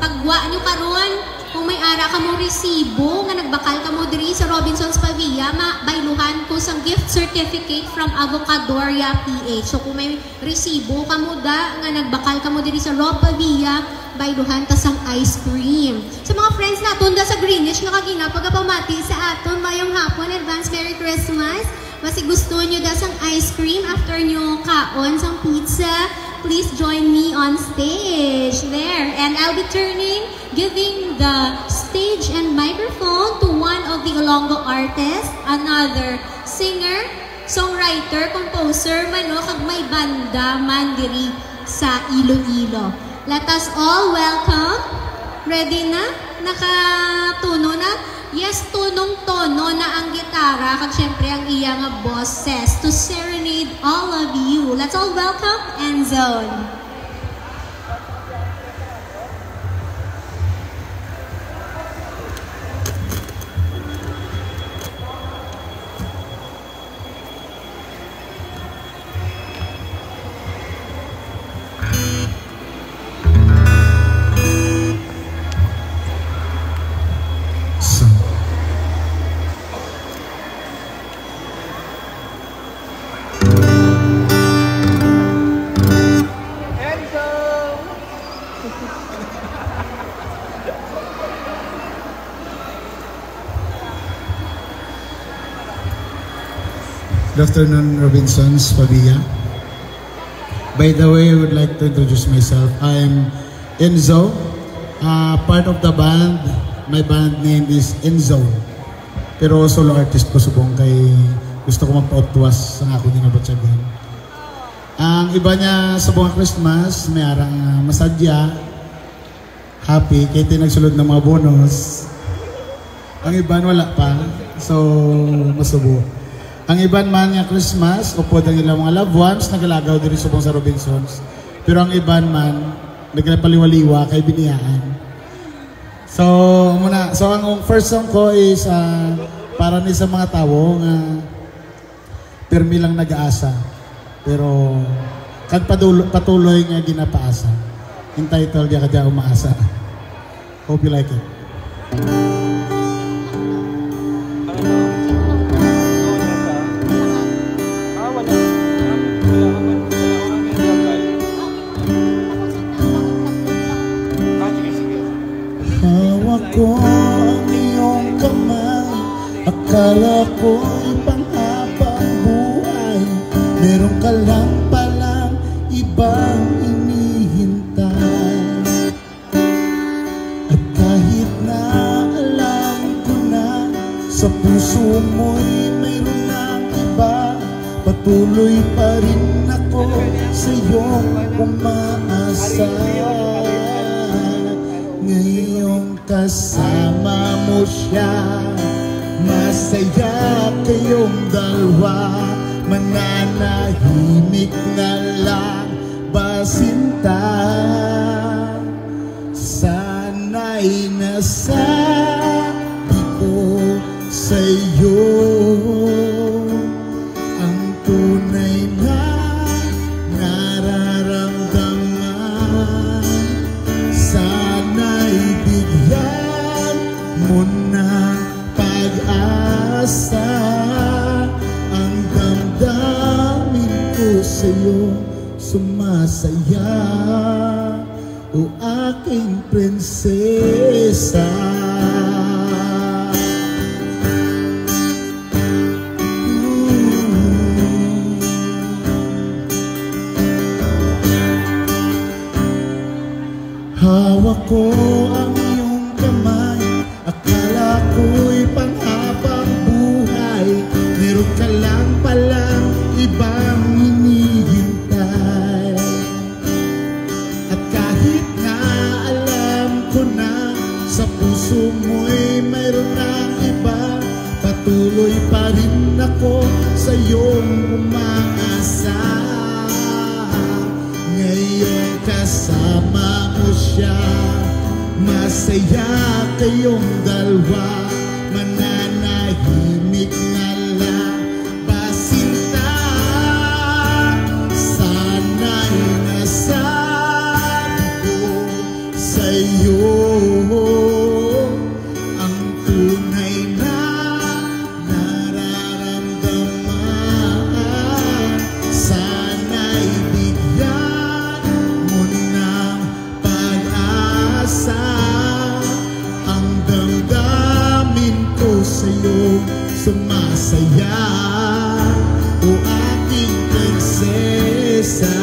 Paggwa nyo karon, kung may ara kamo resibo nga nagbakal kamo diri sa Robinsons Pavia, mabayluhan ko sang gift certificate from Avocadoria P H. So kung may resibo kamo da nga nagbakal kamo diri sa Rob Pavia, bayluhan ta sang ice cream. Sa mga friends naton da sa Greenwich nga kagina pagapamati sa aton, mayong hapon, advance Merry Christmas. Basi gusto nyo da sang ice cream after nyo kaon sang pizza, please join me on stage. There. And I'll be turning, giving the stage and microphone to one of the Ilonggo artists, another singer, songwriter, composer man, no, kag may banda man diri sa Iloilo. Let us all welcome. Ready na? Nakatuno na? Yes, tunong tono na ang gitara, kag syempre ang iya nga boses to serenade all of you. Let's all welcome Enzo. Good afternoon, Robinsons Pavia. By the way, I would like to introduce myself. I'm Enzo, uh, part of the band. My band name is Enzo. Pero solo artist ko subong kay gusto ko magpautwas sa akong ginabatyagan. Ang iba niya subong nga Christmas, may ara nga masadya, happy, kay ti nagsulod ng mga bonus. Ang iban wala pa, so masubo. Ang iban man nga Christmas, upod ang ilang mga loved ones, nagalagaw diri subong sa Robinsons. Pero ang iban man, nagpaliwaliwa kay biniyaan. So, muna, so ang first song ko is ah, para ni sa mga tawo nga pirmi lang nag-aasa, pero kag padulo- patuloy nga ginapaasa. Entitled ya kadya umaasa. Hope you like it. Hawak ko ang iyong kamay, akala ko'y panghabang buhay. Meron ka lang palang ibang inihin. Sa puso mo'y mayroon ng iba, patuloy pa rin ako sa iyong umaasa. Ngayong kasama mo siya, masaya kayong dalawa, mananahimik na lang ba sinta? Sana'y nasabi ko sa iyo ang tunay na nararamdaman. Sana'y bigyan mo ng pag-asa ang damdamin ko sa iyo. Sumasaya, o aking prinsesa. Hawak ko ang iyong kamay, akala ko'y panghabang buhay. Meron ka lang palang ibang hinihintay. At kahit nga alam ko na sa puso mo'y mayroon ng iba, patuloy pa rin ako sa iyong umaasa. Ngayon kasama mo siya, masaya kayong dalawa, mananahimik na lang ba sinta? Sana'y nasabi ko sa iyo ang tunay na nararamdaman. Sana'y bigyan mo ng pag-asa ang damdamin ko sa'yo. Sumasaya, o aking prinsesa.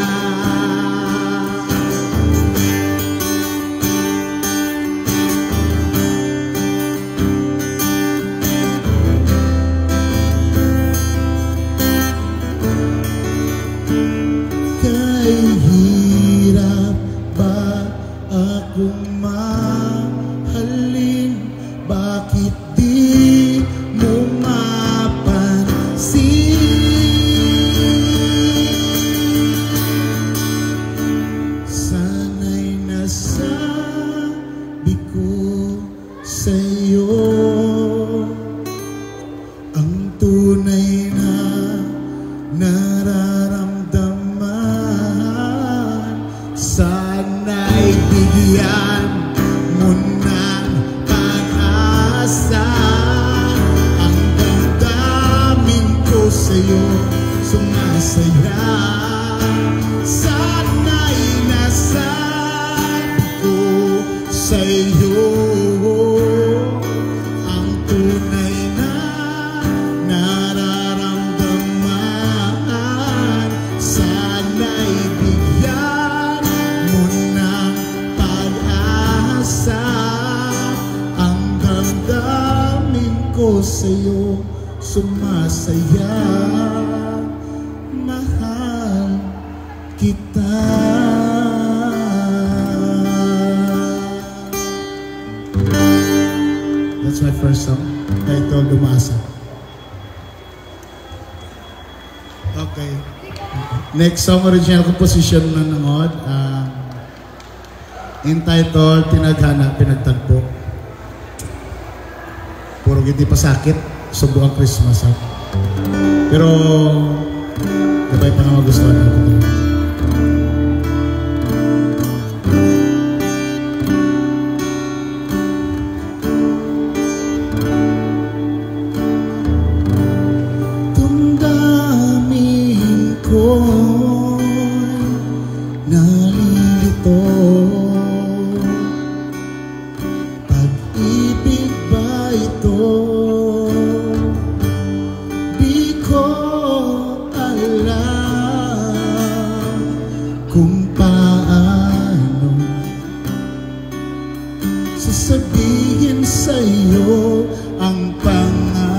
Kay hirap ba akong mahalin? Bakit di mo mapansin? Sana'y nasabi ko sa'yo ang tunay na nararamdaman. Sana'y bigyan mo ng pag-asa ang damdamin ko sa'yo. Sumasaya, sana'y nasabi ko sa'yo ang tunay na nararamdaman. Sana'y bigyan mo ng pag-asa ang damdamin ko sa'yo. Sumasaya, mahal kita. That's my first song, titled Umaasa. Okay. Next song, original composition na nangod, ah, entitled Tinaghana, Pinagtagpo. Puro gid pasakit, subo ang Christmas, ha? Pero, gabay pa nga magustuhan ako. Damdamin ko'y nalilito. Pag-ibig ba ito? Di ko alam kung paano sasabihin sa'yo ang pangalan.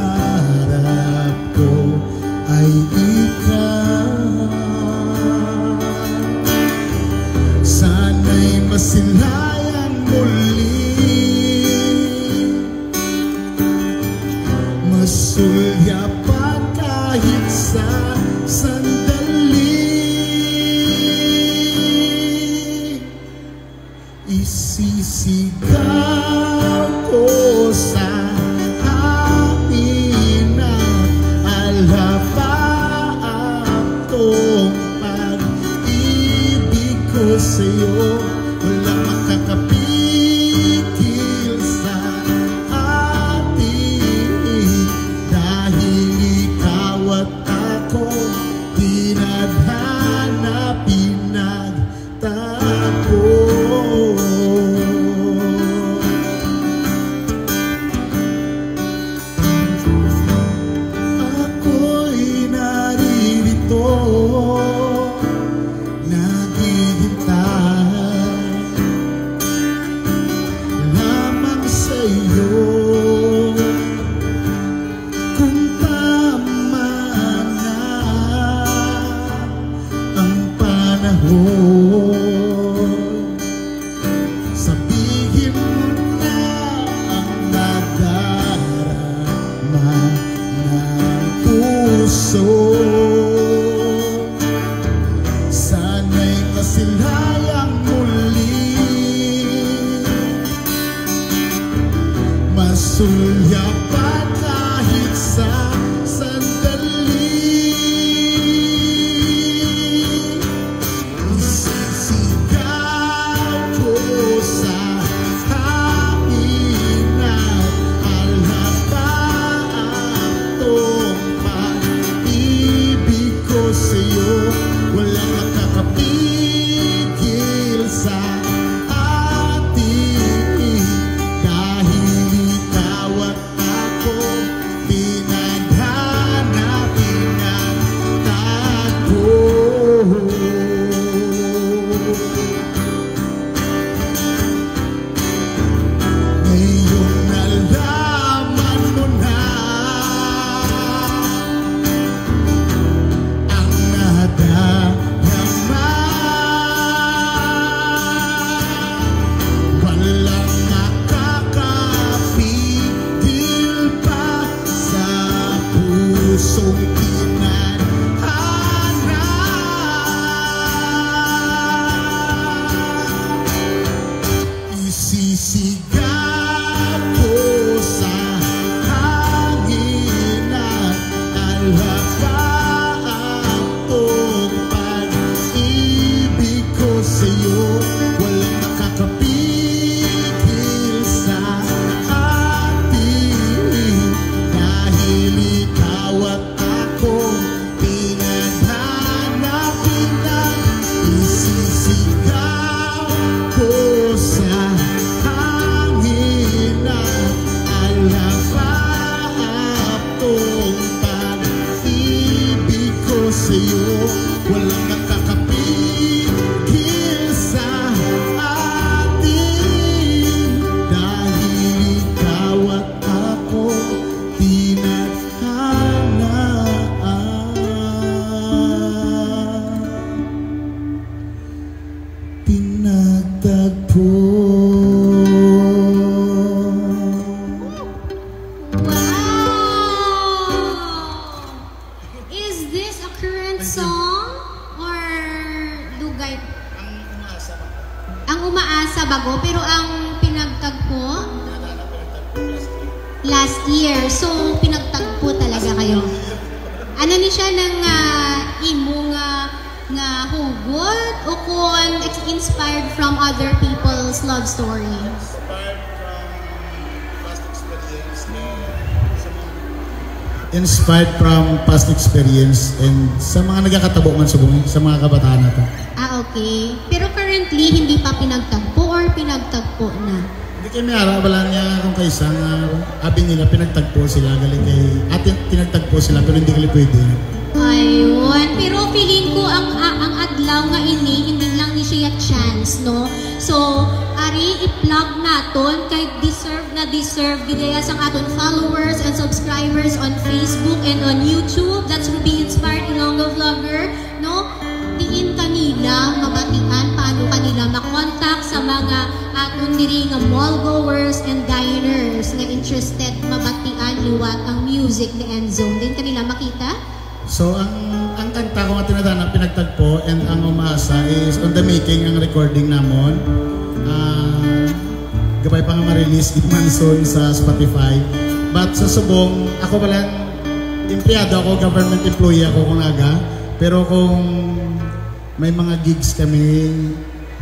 Ako sa hangin na alapa ang tong pag-ibig ko sa'yo. Walang makakapigil sa ating dahil ikaw at ako tinadhana pinagtagpo. Ako'y naririto, naghihintay lamang sa iyo. Kung tama na ang panahon, sabihin mo na ang nadarama ng puso. Sana'y masilayang muli, masulyapan kahit sa sandali. Isisigaw ko sa hangin na alapa ang tong pag-ibig ko sa'yo. Walang makakapigil sa atin dahil ikaw at ako tinadhana pinagtagpo. Ngayon nalaman mo na ang nadarama. Walang makakapigil pa sa pusong tinadhana. Isisigaw ko sa hangin na alapa ang tong pag-ibig ko sa'yo. Walang makakapigil sa atin dahil ikaw at ako pinaghanap na. Isisigaw ko sa hangin na alapa ang tong pag-ibig ko sa'yo. Walang makakapigil sa atin dahil ikaw at ako tinadhana ang pinagtagpo. Wow! Is this a current song or dugay? Ang umaasa ba? Ang umaasa bago, pero ang pinagtagpo? Yata na pinagtagpo last year. Last year. So, pinagtagpo talaga kayo. Ano ni siya nang, ah, imo nga, nga hugot o kung ex-, inspired from other people's love story? Inspired from past experience and sa mga Inspired from past experience and sa mga nagakatabo man subong sa mga kabataan nato. Ah, okay. Pero currently, hindi pa pinagtagpo or pinagtagpo na? Hindi kay may ara, wala niya kung kaisa nga abi nila, pinagtagpo sila, gali kay ate, pinagtagpo sila, pero hindi gali pwede. Ayun. Pero feeling ko ang, a-, ang adlaw nga ini, hindi lang ni siya chance, no? So, ari, i-plug naton kay deserve na deserve gid iya sang aton followers and subscribers on Facebook and on YouTube. That's Ruby Inspired Ilonggo Vlogger, no? Diin kanila mabatian, paano kanila makontak sa mga aton diri nga mall goers and diners nga interested mabatian liwat ang music ni Enzo? Diin kanila makita? So, ang, ang kanta ko nga tinadhana pinagtagpo and ang umaasa is on the making ang recording namon. Ah, Kabay pa nga ma-release gid man soon sa Spotify. But sa subong, ako pala, empleyado ako, government employee ako kung aga. Pero kung may mga gigs kami,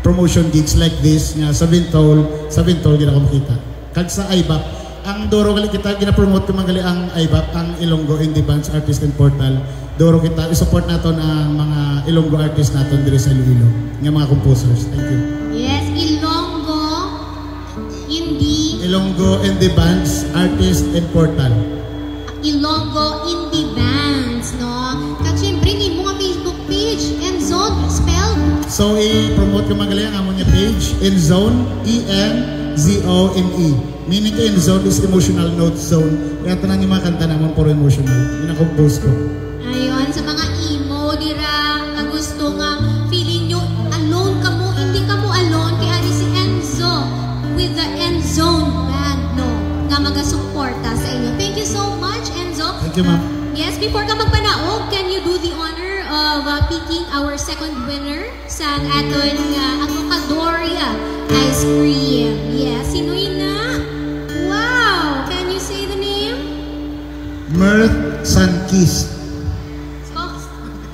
promotion gigs like this, nga sa Bintol, sa Bintol, gid ako makita. Kag sa IBAP, ang duro gali kita, gina-promote ko man gali ang IBAP, ang Ilonggo Indie Bands Artist and Portal. Duro kita, i-support naton ang mga Ilonggo artist naton diri sa Iloilo, nga mga composers. Thank you. Yes, Ilonggo Indie. Ilonggo Indie Bands Artist and Portal. Ilonggo Indie Bands, no? Kag syempre, nimo nga Facebook page, Endzone, spelled. So, i-promote ko man gali ang amon nga page, Endzone, E N Z O N E. Meaning kay Endzone is emotional note zone. Kaya tanan nga mga kanta namon puro emotional. Gina-compose ko. Ayun, sa mga emo dira nga gusto nga feeling nyo alone kamo, hindi kamo alone, kay ari si Enzo with the Endzone Band, no, nga magasuporta sa inyo. Thank you so much, Enzo. Thank you, ma'am. Yes, before ka magpanaog, can you do the honor of, uh, picking our second winner sang aton nga Avocadoria ice cream? Yes, sino yun na? Wow! Can you say the name? Mirth Sankis.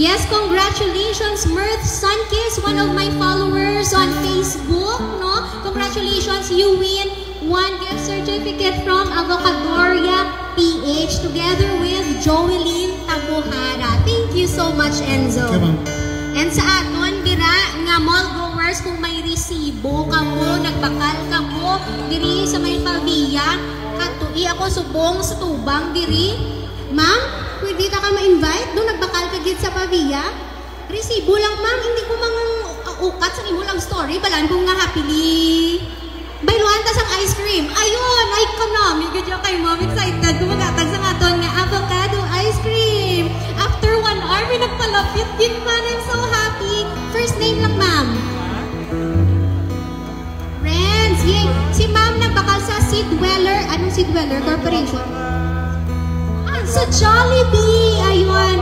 Yes, congratulations, Mirth Sankis, one of my followers on Facebook, no? Congratulations, you win one gift certificate from Avocadoria P H together with Joeline Tabuhara. Thank you so much, Enzo. Thank you, ma'am. And sa aton dira nga mall goers, kung may resibo kamo, nagbakal kamo diri sa may Pavia, katui ako subong sa tubang diri. Ma'am, pwede ta ka ma-invite? Do nagbakal ka gid sa Pavia? Resibo lang, ma'am. Hindi ko mang ukat sa imo lang story. Balaan ko nga happily. Bayluan ta sang ice cream. Ayun, ay, kanami gid ya kay ma'am. Excited ko maghatag sa aton nga avocado ice cream. After one hour, may nagpalapit gid man. I'm so happy. First name lang, ma'am. Friends, yay! Si Ma'am nagbakal sa Seed Dweller. Anong Seed Dweller Corporation? Ah, sa Jollibee! Ayun.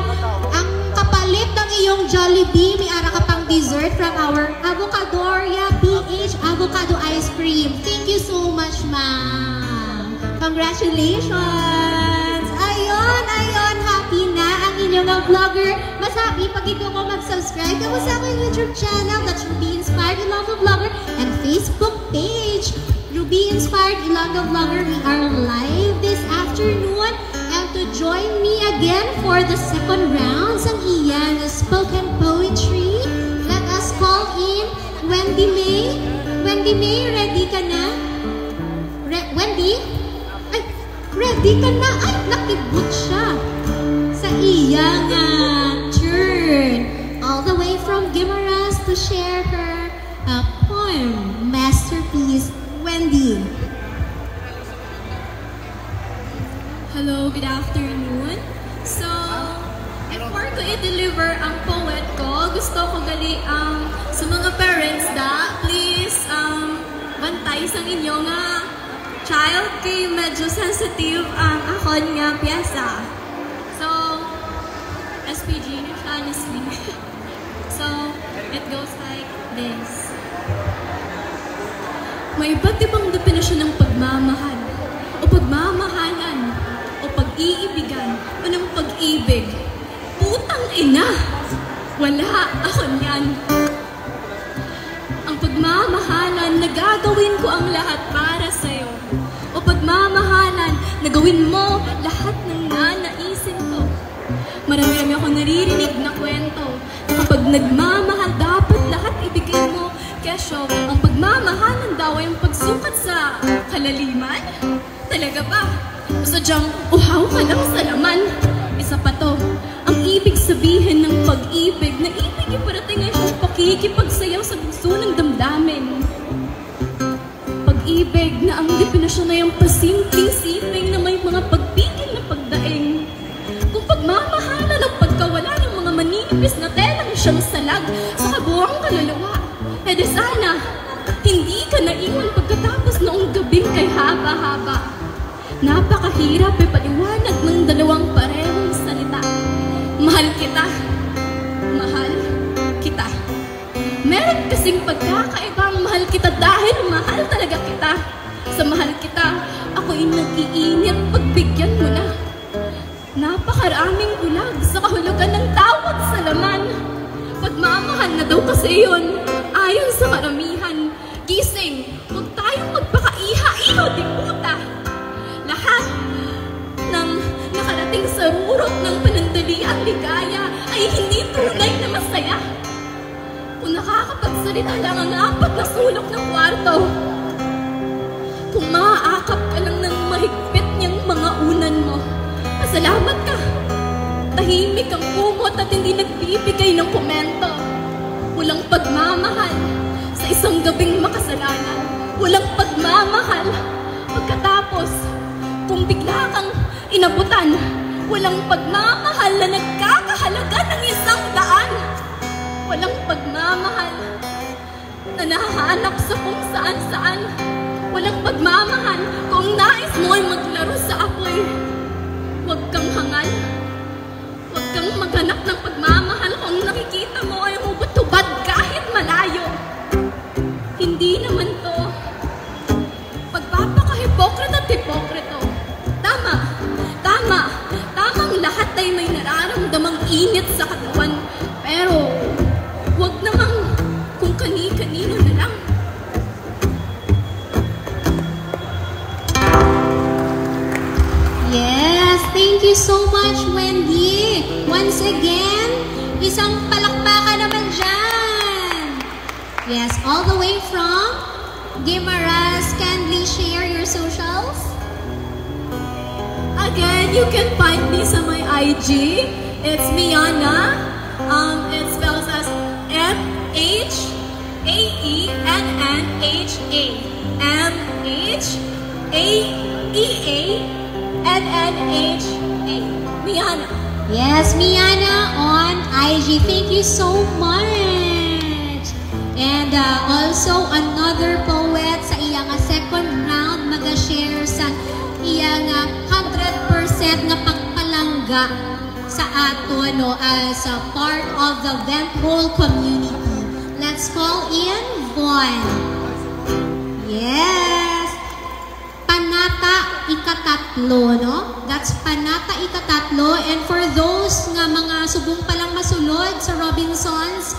Ang kapalit ng iyong Jollibee, may ara ka pang dessert from our Avocadoria P H Avocado Ice Cream. Thank you so much, Ma'am. Congratulations! Ayun, ayun, happy na ang inyong nga vlogger. Mas happy pag ikaw mo mag-subscribe ka mo sa aking YouTube channel, that's Ruby Inspired Ilonggo Vlogger, and Facebook page, Ruby Inspired Ilonggo Vlogger. We are live this afternoon. And to join me again for the second round sang iyang spoken poetry, let us call in Wendy May. Wendy May, ready ka na? Re-, Wendy? Ay, ready ka na? Ay, nakibot siya sa iya nga turn. All the way from Guimaras to share her, uh, poem, masterpiece, Wendy. Hello, good afternoon. So, before ko i-deliver ang poet ko, gusto ko gali ang sa mga parents da, please, um, bantay sang inyo nga child kay medyo sensitive ang akon nga pyesa. So, S P G, honestly. So, it goes like this. May iba't ibang definisyon ng pagmamahal, o pagmamahalan, o pag-iibigan, o ng pag-ibig. Putang ina! Wala ako niyan. Ang pagmamahalan na gagawin ko ang lahat para sa'yo. O pagmamahalan na gawin mo lahat ng nanaisin ko. Marami-rami akong naririnig na kwento na kapag nagmamahal, dapat lahat ibigay mo. Kesyo, ang pagmamahalan daw ay ang pagsukat sa kalaliman? Talaga ba? O sadyang uhaw ka lang sa laman? Isa pa to, ang ibig sabihin ng pag-ibig na ibig iparating ay siyang pakikipagsayaw sa bugso ng damdamin. Pag-ibig na ang definisyon ay ang pasimpleng-simpleng na may mga pagpigil na pagdaing. Kung pagmamahalan ang pagkawala ng mga maninipis na telang siyang salag sa kabuang kaluluwa, edi sana, hindi ka naiwan pagkatapos noong gabing kay haba-haba. Napakahirap ipaliwanag ng dalawang parehong salita. Mahal kita. Mahal kita. Meron kasing pagkakaibang mahal kita dahil mahal talaga kita. Sa mahal kita, ako'y nag-iinit, pagbigyan mo na. Napakaraming bulag sa kahulugan ng tawag sa laman. Pagmamahal na daw kasi yun, ayon sa karamihan. Gising, huwag tayong magpakaiha-iha, di puta. Lahat ng nakarating sa rurok ng panandaliang ligaya ay hindi tunay na masaya. Kung nakakapagsalita lang ang apat na sulok ng kwarto, kung maaakap ka lang ng mahigpit niyang mga unan mo, pasalamat ka. Tahimik ang kumot at hindi nagbibigay ng komento. Walang pagmamahal sa isang gabing makasalanan. Walang pagmamahal pagkatapos kung bigla kang inabutan. Walang pagmamahal na nagkakahalaga ng isang daan. Walang pagmamahal na nahahanap sa kung saan-saan. Walang pagmamahal kung nais mo ay maglaro sa apoy. Huwag kang hangal. Huwag kang maghanap ng pagmamahal kung nakikita mo ay hubad-hubad kahit malayo. Hindi naman to pagpapakahipokrita at hipokrito. Tama, tama, tamang lahat ay may nararamdamang init sa katawan. Pero, wag namang kung kani-kanino na lang. Yes, thank you so much, Wendy. Once again, isang palakpakan naman dyan. Yes, all the way from Guimaras. Kindly share your socials. Again, you can find me sa my I G. It's Miana. Um, it spells as M H A E N N H A. M H A E A N N H A. Miana. Yes, Miana on I G. Thank you so much. And uh, also another poet sa iya nga second round maga-share sa iya nga hundred percent nga pagpalangga sa aton, no, as a part of the Vent Hole community. Let's call in Von. Yes. Panata ikatatlo, no? That's Panata ikatatlo. And for those nga mga subong pa lang masulod sa Robinsons,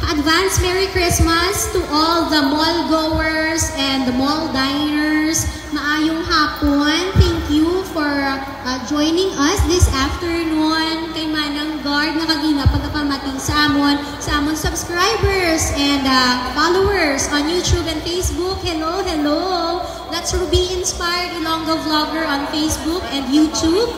advance Merry Christmas to all the mall goers and the mall diners. Maayong hapon. Thank you for uh, joining us this afternoon. Kay Manang Guard nga kagina pagkapamati sa amon, sa amon subscribers and uh, followers on YouTube and Facebook. Hello, hello. That's Ruby Inspired Ilonggo Vlogger on Facebook and YouTube.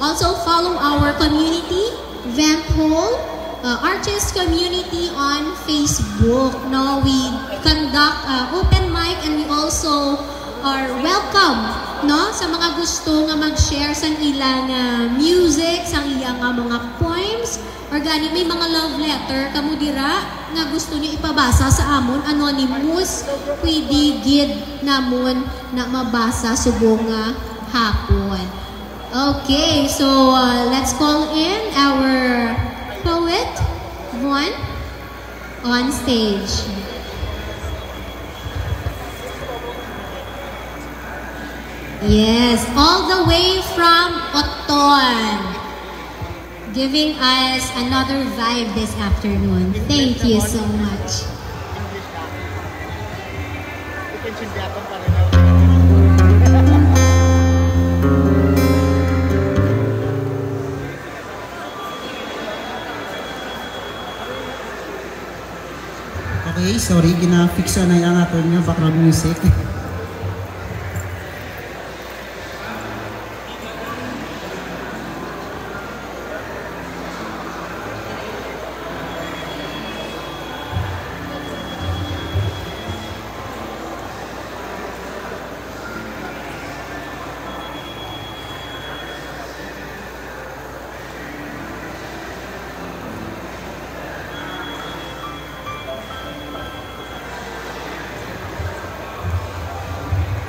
Also follow our community, Vent Hole, uh, Artist Community on Facebook. No, we conduct uh, open mic and we also are welcome, no, sa mga gusto nga mag-share sang ilang uh, music, sang ilang uh, mga poems, or gani may mga love letter kamo dira nga gusto niyo ipabasa sa amon, anonymous, pwede gid namon na mabasa subong nga hapon. Okay, so uh, let's call in our poet, Von, on stage. Yes, all the way from Oton, giving us another vibe this afternoon. Thank you so much. Okay, sorry, gina-fix na ang aton nga background music.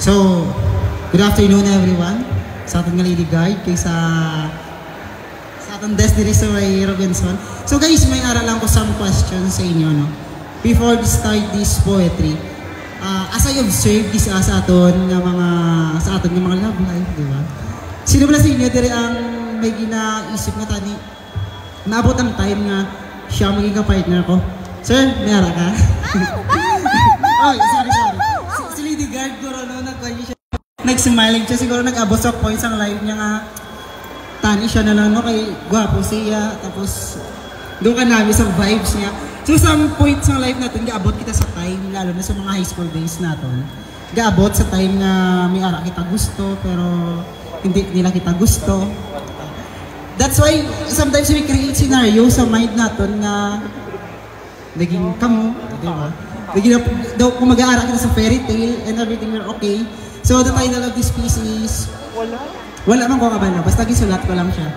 So, good afternoon everyone. Sa aton nga Lady Guide, kay sa, sa aton desk diri sa may Robinson. So guys, may ara lang ko some questions sa inyo, no? Before we start this poetry, Ah, as I observe, isa sa aton nga mga, sa aton nga mga love life, di ba? Sino bala sa inyo diri ang may ginaisip nga tani, naabot ang time nga siya maging ka-partner ko? Sir, may ara ka? Oy, sorry, sorry. Si, si Lady Guard, guro, no, nagkuha siya. Nag-smiling siya, siguro nag-abot sa point sang life niya nga tani siya na lang, no, kay gwapo siya, tapos doon ka namin sa vibes niya. So, some point sang life natin, gaabot kita sa time, lalo na sa mga high school days naton. Gaabot sa time nga may ara kita gusto, pero hindi nila kita gusto. That's why sometimes we create scenario sa mind naton nga naging kamo, di ba? Naging daw kung mag-aara kita sa fairy tale and everything were okay. So the title of this piece is Wala. Wala man ko kabalo. Basta gisulat ko lang siya.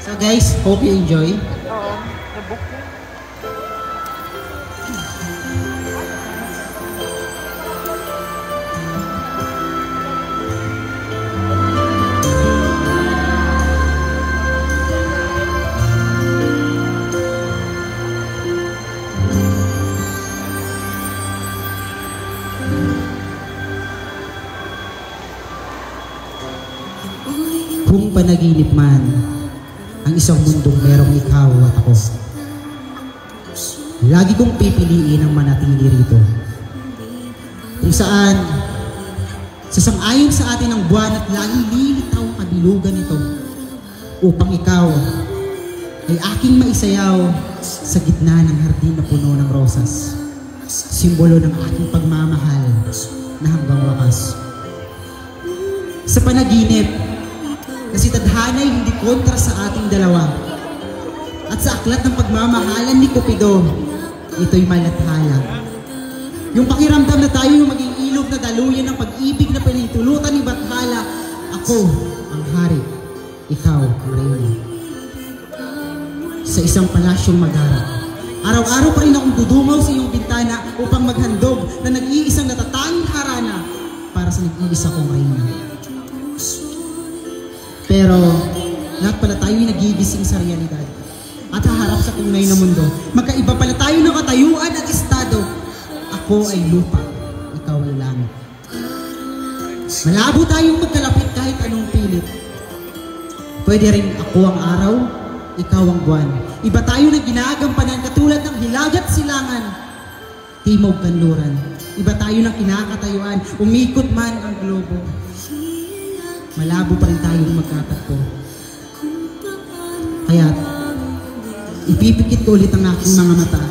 So guys, hope you enjoy. Oo. The book. Kung panaginip man ang isang mundong merong ikaw at ako, lagi kong pipiliin ang manatili rito. Kung saan, sasang-ayon sa atin ang buwan at laging lilitaw ang kabilugan nito, upang ikaw ay aking maisayaw sa gitna ng hardin na puno ng rosas, simbolo ng aking pagmamahal na hanggang wakas. Sa panaginip na si tadhana'y hindi kontra sa ating dalawa, at sa aklat ng pagmamahalan ni Cupido, ito'y malathala. Yung pakiramdam na tayo yung maging ilog na daluyan ng pag-ibig na pinahintulutan ni Bathala. Ako ang hari, ikaw ang reyna. Sa isang palasyong magara, araw-araw pa rin akong dudungaw sa iyong bintana upang maghandog na nag-iisang natatanging harana para sa nag-iisa kong reyna. Pero lahat pala tayo'y nagigising sa realidad at haharap sa tunay na mundo. Magkaiba pala tayo ng katayuan at estado. Ako ay lupa, ikaw ay langit. Malabo tayong magkalapit kahit anong pilit. Pwede rin ako ang araw, ikaw ang buwan. Iba tayo ng ginagampanan katulad ng hilagat silangan, timog kanluran. Iba tayo ng kinakatayuan, umikot man ang globo. Malabo pa rin tayong magkatagpo. Kaya, ipipikit ko ulit ang aking mga mata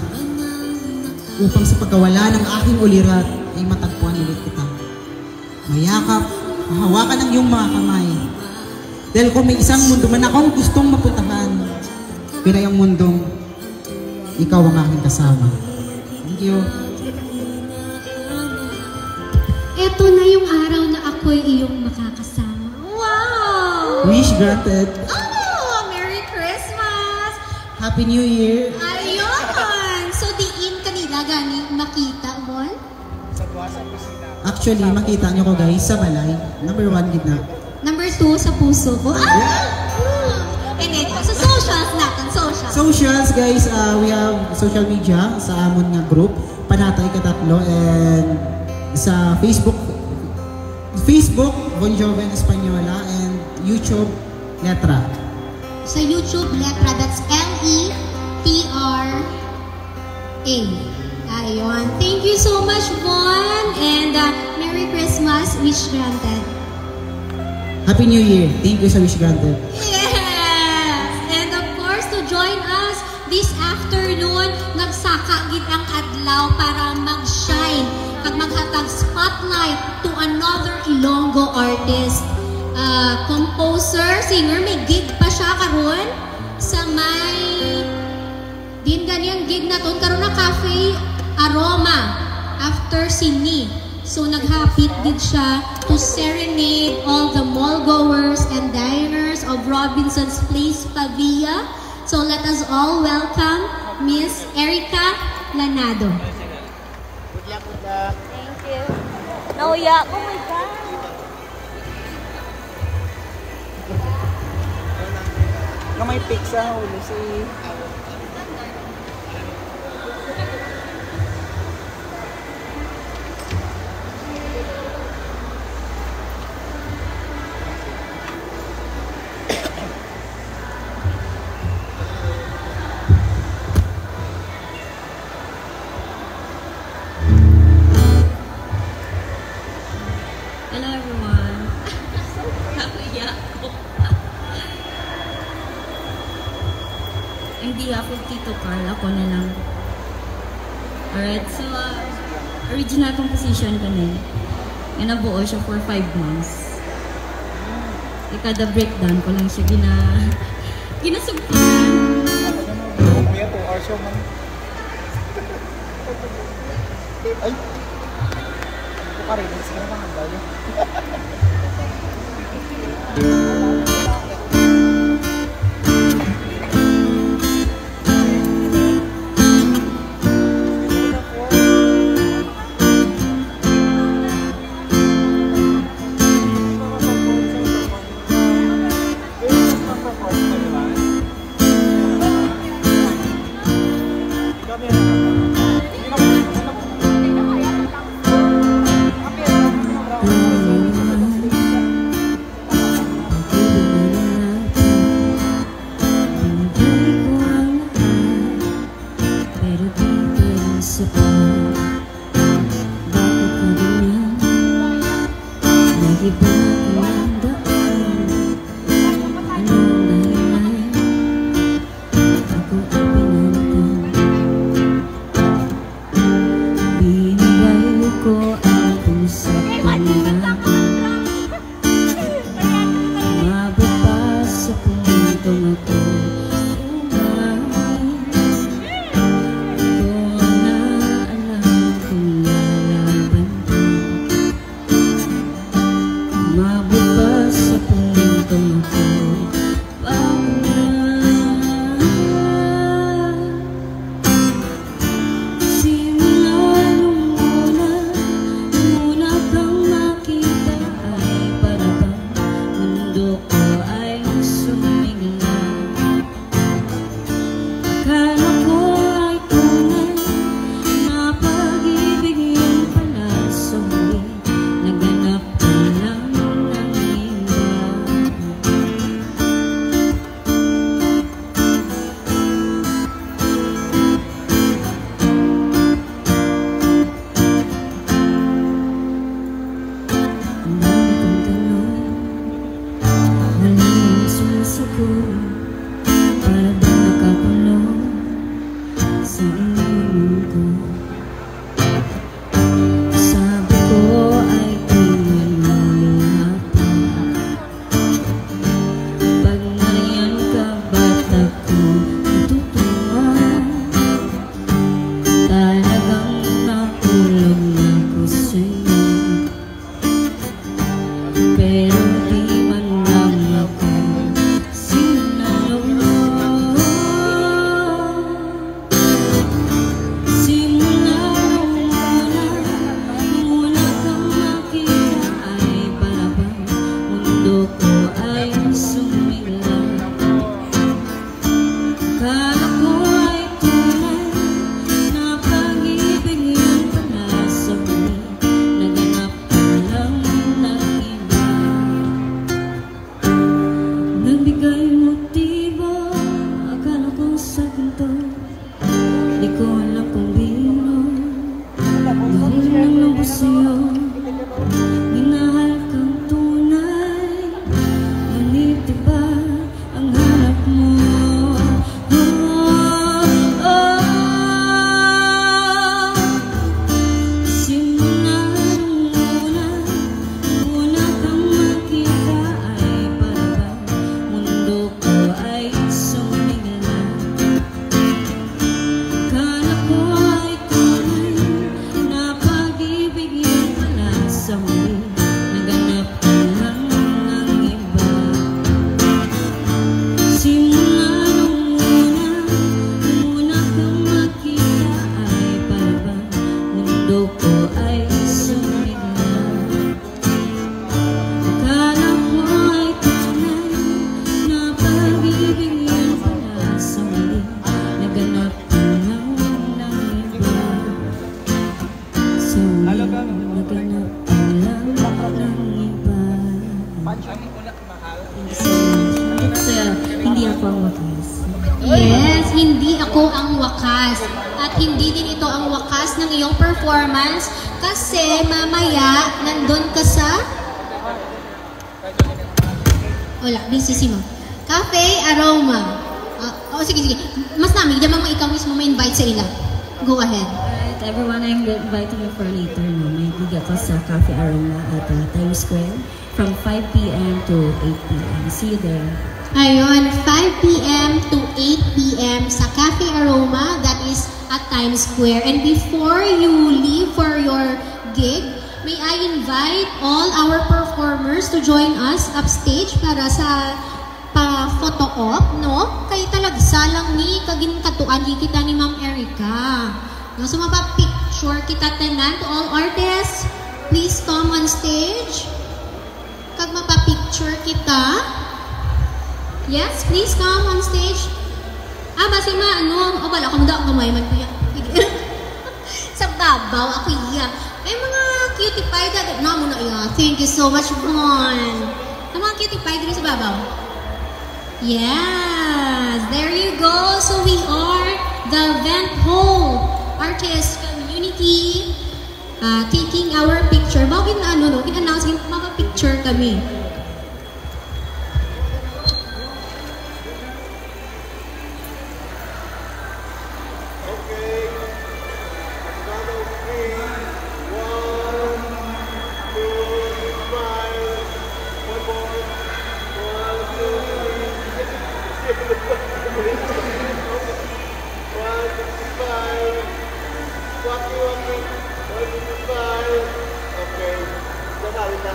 upang sa pagkawala ng aking ulirat ay matagpuan ulit kita. Mayakap, mahawakan ang iyong mga kamay. Dahil kung may isang mundo man akong gustong mapuntahan, yun ay ang mundong ikaw ang aking kasama. Thank you. Eto na yung araw na ako'y iyong makakasama. Wow! Wish granted. Oh, Merry Christmas! Happy New Year! Ayun! So, diin kanila gani makita, Bon? Actually, makita nyo ko, guys, sa balay. Number one, gid na. Number two, sa puso ko. Ah! And then, sa socials natin, social. Socials, guys, uh, we have social media sa amon nga group, Panatay Katatlo, and sa Facebook, Facebook, Bon Joven Española, and YouTube, Letra. Sa YouTube, Letra, that's L E T R A. Ayun. Thank you so much, Bon. And uh, Merry Christmas. Wish granted. Happy New Year. Thank you sa wish granted. Yes! And of course, to join us this afternoon, nagsaka gid ang adlaw para mag-shine kag maghatag spotlight to another Ilonggo artist, uh, composer, singer. May gig pa siya karon sa may Din gani ang gig naton karon na Cafe Aroma after sini. So naghapit gid siya to serenade all the mall goers and diners of Robinson's Place Pavia. So let us all welcome Miss Erica Lanado. Good luck, good luck. Thank you. Nauya ko, my God. Nga may pizza, ulo si Hello, everyone. Nakuya ako. In behalf of Tito Carl, ako na lang. Alright, so, uh, original composition ko na yun. Nga nabuo siya for five months. Eh, kada breakdown ko lang siya gina-, ginasugpunan. Kuya, two hours yung man. Ay! Ito ka rin, sige naman, ang dali. Pero di pa rin sapat. Bakit ka ganyan? Nag-iba ka ng daan. Anong dahilan? Ako ay pinantay. Binigay ko ang puso ko na. Umabot pa sa puntong ako umay. Kung na alam kong lalaban ko. Umabot pa sa puntong ako pauna. Simula nung una, nung una kang makita ay para bang mundo ko ay sumigla. Akala ko ay tunay na pag-ibig, yun pala sa huli naganap ka lang ng iba. Ang dami kong tanong, wala nang sumusuko. Para bang nakakulong sa inyong ko? Sabi ko ay tingnan mo pa. Pag nariyan ka, ba't ako natutuwa? Talagang nakulong ako sa'yo. Pero di man lang ako sinalo. Simula nung una, nung una kang makita ay para bang mundo ko ay sumigla. Akala ko ay tunay na pag-ibig, yun pala sa huli naganap ka lang ng iba. Nagbigay motibo, akala ko sa ginto. Di ko alam kung bino. Dahil lang lubos sa'yo, minahal kang tunay. Ngunit iba ang hanap mo. Oh, oh, oh. Simula nung una, nung una kang makita ay para bang mundo ko ay sumigla. Akala ko ay tunay na pag-ibig, yun pala sa huli naganap ka lang ng iba. Simula nung una, nung una kang makita ay para bang mundo ko ay sumigla. Akala ko ay tunay na pag-ibig, yun pala sa huli naganap ka lang ng iba. Sa huli naganap ka lang ng iba. Thank you so much. It's, uh, Hindi Ako Ang Wakas. Yes, Hindi Ako Ang Wakas. At hindi din ito ang wakas ng iyong performance kasi mamaya nandun ka sa Wala, busy si ma'am. Cafe Aroma. Ah, oh, sige, sige. Mas nami, di man ikaw mismo ma-invite sa ila. Go ahead. Alright, everyone, I'm inviting you for later, no? May gig ako sa Cafe Aroma at, uh, Times Square from five p m to eight p m. See you there. Ayun, five p m to eight p m sa Cafe Aroma, that is at Times Square. And before you leave for your gig, may I invite all our performers to join us upstage para sa pa-photo op, no? Kay talagsa lang ni kag ginkadtuan kita ni Ma'am Erica. No, so mapa-picture kita tanan. To all artists, please come on stage. Kag mapa-picture kita. Yes, please come on stage. Ah, basi ma, ano, oh, wala akong daw, gamay man ko yan. Sa babaw, ako iya. Ay, mga cutie pie, dali. Namo na iya. Thank you so much, Von. Ang mga cutie pie, dito sa babaw. Yes, there you go. So we are the Vent Hole Artist Community, uh, taking our picture. Bago gin-, ano, no, gin-announce, gin-, mapa-picture kami. Okay. At the count of three, one, two, five. One more. One, two, three. One, two, five. Waki, waki. One, two, five. Okay. Kasali na.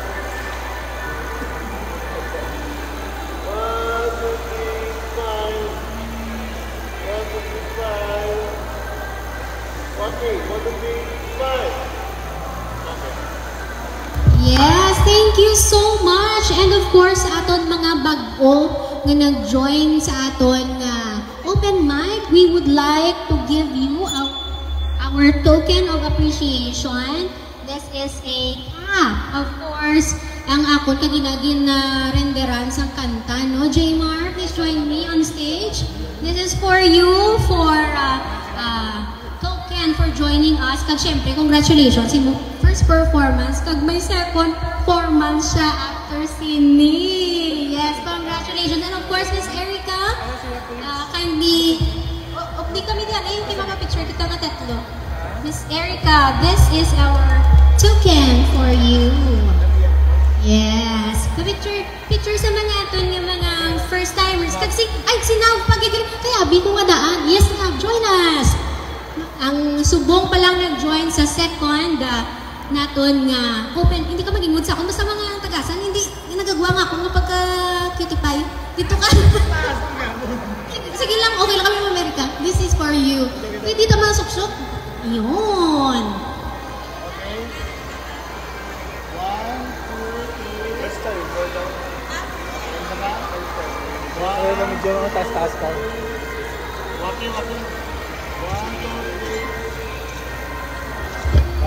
One, two, three, five. One, two, three, five. Okay, one, two, three, five. Okay. Yes, thank you so much. And of course, sa aton mga bag-o nga nag-join sa aton nga open mic, we would like to give you our, our token of appreciation. This is a cap. Of course, ang akon kag ginagin na renderan sang kanta, no? Jmar, please join me on stage. This is for you, for, uh, uh, token for joining us. Kag syempre, congratulations. Imo first performance, kag may second performance siya after sini. Yes, congratulations. And of course, Miss Erica, uh, kindly, o, o, di kami diyan. Ayun, kay mapa-picture kita nga tatlo. Miss Erica, this is our token for you. Yes. Pa-picture, picture sa mga aton nga mga first timers. Kag si, ay, si Nav, pagigil, kay abi ko nga daan. Yes, Nav, join us. Ang subong pa lang nag-join sa second, ah, naton nga open. Hindi ka mag-ingon sa akon. Basta mga tagasan, hindi, nagagwa nga ako nga pagka cutie pie. Dito ka. Sige lang, okay lang kami, America. This is for you. Pwede ta mga suksok? Yun. Okay. One, two, three. Let's try. Go daw. Ano na? One. Medyo mataas-taas ka. Walking, walking. One, two, three.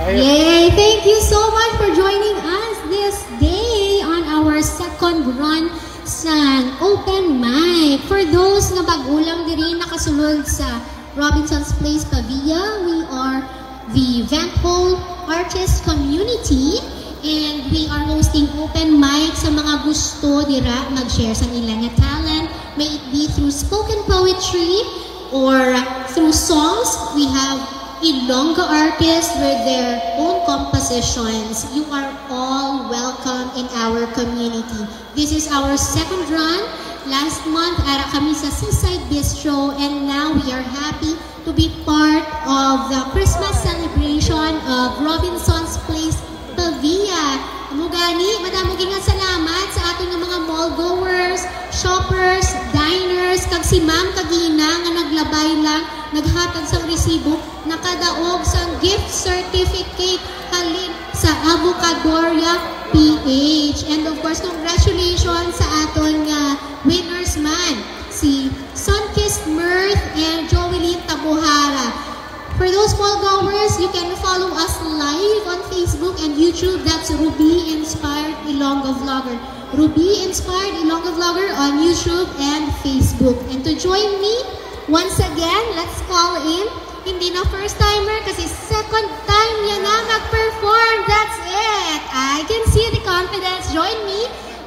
Ayun. Yay! Thank you so much for joining us this day on our second run sang open mic. For those nga bag-o lang diri nakasulod sa Robinson's Place Pavia, we are the Vent Hole Artist Community, and we are hosting open mic sa mga gusto dira mag-share sa ilang nga talent, may it be through spoken poetry or through songs. We have Ilongga artists with their own compositions. You are all welcome in our community. This is our second run. Last month, ara kami sa Seaside Bistro, and now we are happy to be part of the Christmas celebration of Robinson's Place Pavia. Amo gani, madamo gid nga salamat sa aton nga mga mall goers, shoppers, diners, kag si Ma'am kagina nga naglabay lang, naghatag sang resibo, nakadaog sang gift certificate halin sa Avocadoria P H. And of course, congratulations sa aton nga winners man, si Sunkist Mirth and Joeline Tabuhara. For those mall goers, you can follow us live on Facebook and YouTube. That's Ruby Inspired Ilonggo Vlogger. Ruby Inspired Ilonggo Vlogger on YouTube and Facebook. And to join me, once again, let's call in. Hindi na first timer kasi second time niya na mag-perform. That's it. I can see the confidence. Join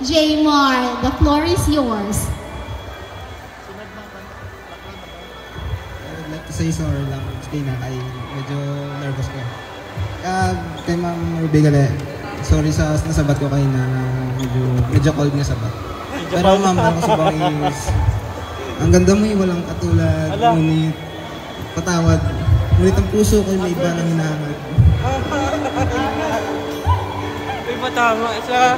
Jaymar, the floor is yours. I would like to say sorry lang, Christina, kay medyo nervous ko. Ah, kay Ma'am Ruby gali, sorry sa nasabat ko kaina na medyo, medyo cold nga sabat. Pero, Ma'am, ako sa bangis, ang ganda mo, eh, walang katulad, ngunit patawad. Ngunit ang puso ko may iba nang hinahangad. Uy, matama siya.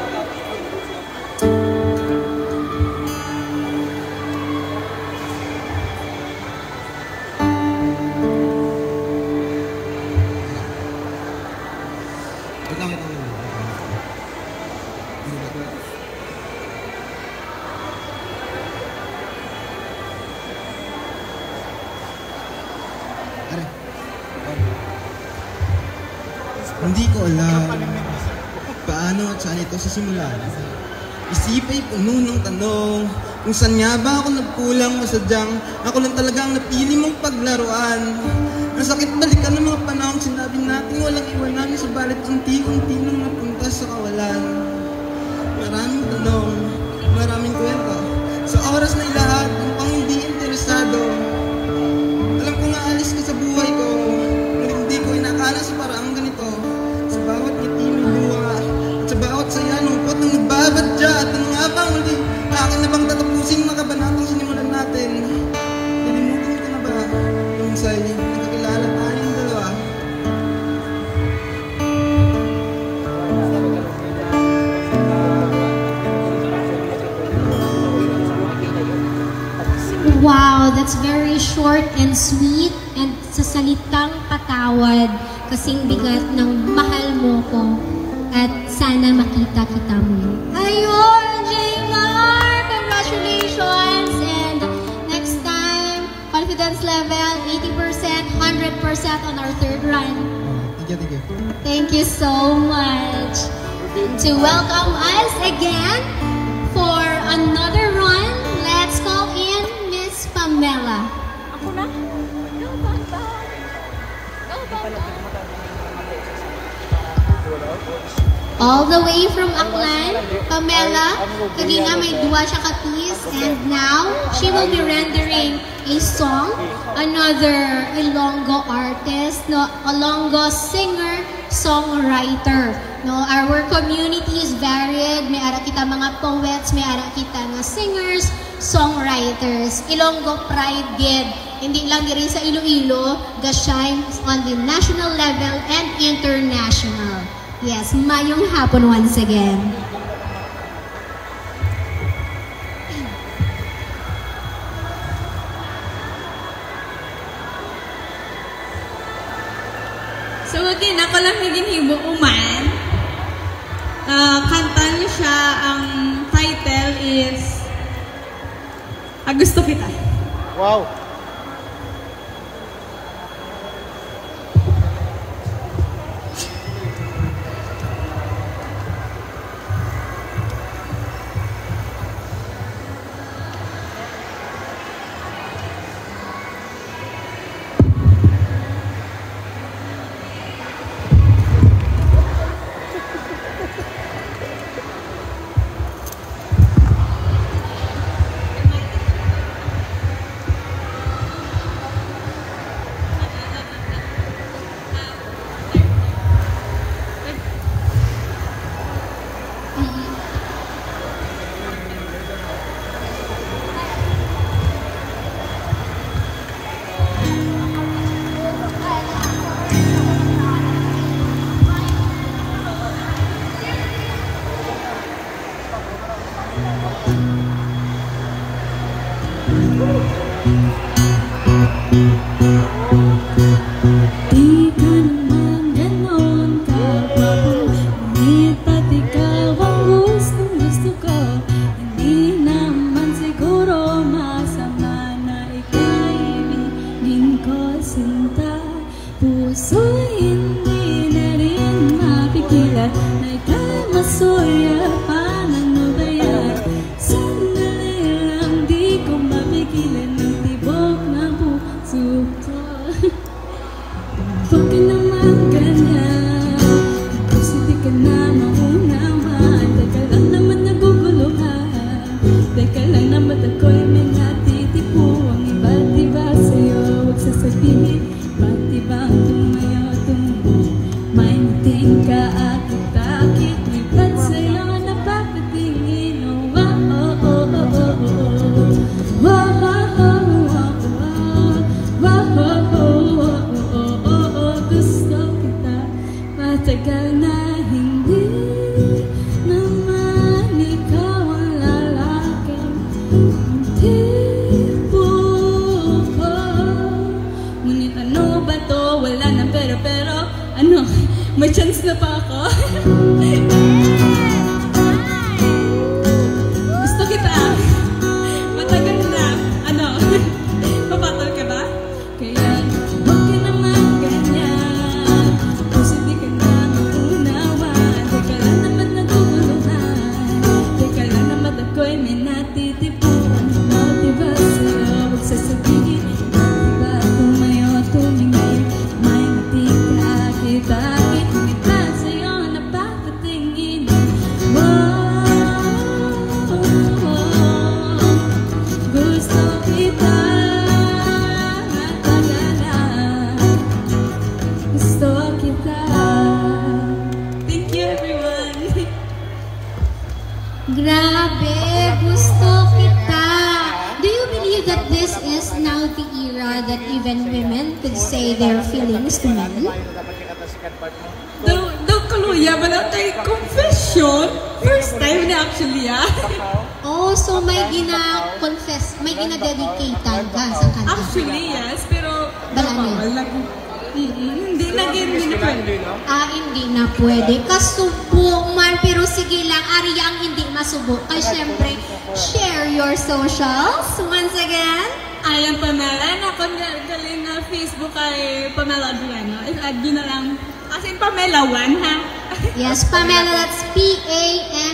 Wait lang, wait lang, wait lang. Are. Hindi ko alam paano at saan ito sisimulan. Isip ay puno ng tanong kung saan nga ba ako nagkulang o sadyang ako lang talaga ang napili mong paglaruan. Ang sakit balikan ng mga panahong sinabi natin walang iwanan, subalit unti-unti nang napunta sa kawalan. Maraming tanong, maraming kwento. Sa oras na ilahat, ang pang hindi interesado. Alam ko nga alis ka sa buhay ko, ngunit hindi ko inakala sa paraang ganito. Sa bawat ngiti may luha, at sa bawat saya lungkot ang nagbabadya. At ano nga ba ang huli? Akin na bang tatapusin ang mga kabanatang sinimulan natin? Nalimutan ko na ba kung sa'y nagkakilala tayong dalawa? Wow, that's very short and sweet. And sa salitang patawad, kasing bigat ng mahal mo ko at sana makita kita muli. Ayun, Jaymar! Congratulations! And next time, confidence level, eighty percent, hundred percent on our third run. Oh, thank you, thank you. Thank you so much. And to welcome us again for another run, let's call in Miss Pamela. Ako na? Go, Bang Bang! Go, Bang Bang! All the way from Aklan, Pamela, kagina may duwa siya ka piece, and now she will be rendering a song, another Ilonggo artist, no, Ilonggo singer, songwriter, no. Our community is varied, may ara kita mga poets, may ara kita nga singers, songwriters. Ilonggo pride gid, hindi lang diri sa Iloilo, ga-shine on the national level and international. Yes, mayong hapon once again. So again, ako lang ni ginhimo uman. Ah, kanta niyo siya, ang title is Ah, Gusto Kita. Wow. Di ka naman ganon kagwapo, ngunit ba't ikaw ang gustong-gusto ko? Hindi naman siguro masama na ika'y ibigin ko, sinta. Puso'y hindi na rin mapigilan, na ika'y masulyapan. Ano ba yan? Sandali lang, di ko mapigilan ang tibok ng puso ko. Huwag ka naman ganyan, kasi di ka na maunawan. Teka lang naman, nagugulo Grabe, gusto kita. Do you believe that this is now the era that even women could say their feelings to men? Daw, daw kaluya ba lang kay confession? First time ni actually, ah. Oh, so may gina-confess, may gina-dedicate-an ka sa kanya? Actually, yes, pero Bala na. bawal lang. Mm-mm, hindi na, hindi na pwede. Ah, hindi na pwede. Kasubo man, pero sige lang, ari ang hindi masubo. Kay syempre, share your socials. Once again, Ayan, Pamela. Na, kung ga-, galing na Facebook kay Pamela Adriano. I-add nyo na lang. As in, Pamela one, ha? Yes, Pamela, that's P A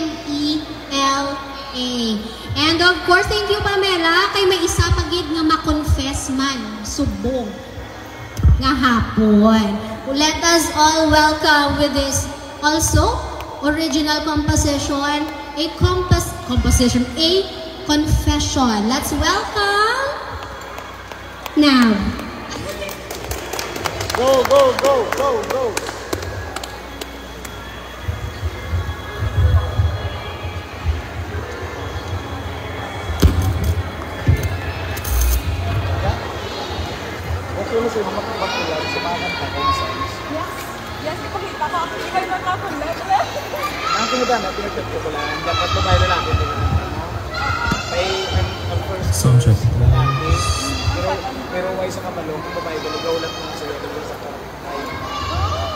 M E L A. And of course, thank you, Pamela, kay may isa pa gid nga ma-confess man, subong nga hapon. Let us all welcome with this also original composition, a compos-, composition, a confession. Let's welcome Now. Go, go, go, go, go. Okay mo sila makapagpapula sa mga kanta kung sa Yes, ipakita ko. Ikaw yung nagkakulat. Ang pinagana, pinagkat ko lang. Dapat babae lalaki din ang ano. May ang, ang first Sound check. Lalaki. Pero, pero why sa kabalo, kung babae galigaw lang mo sa iyo, sa karakter.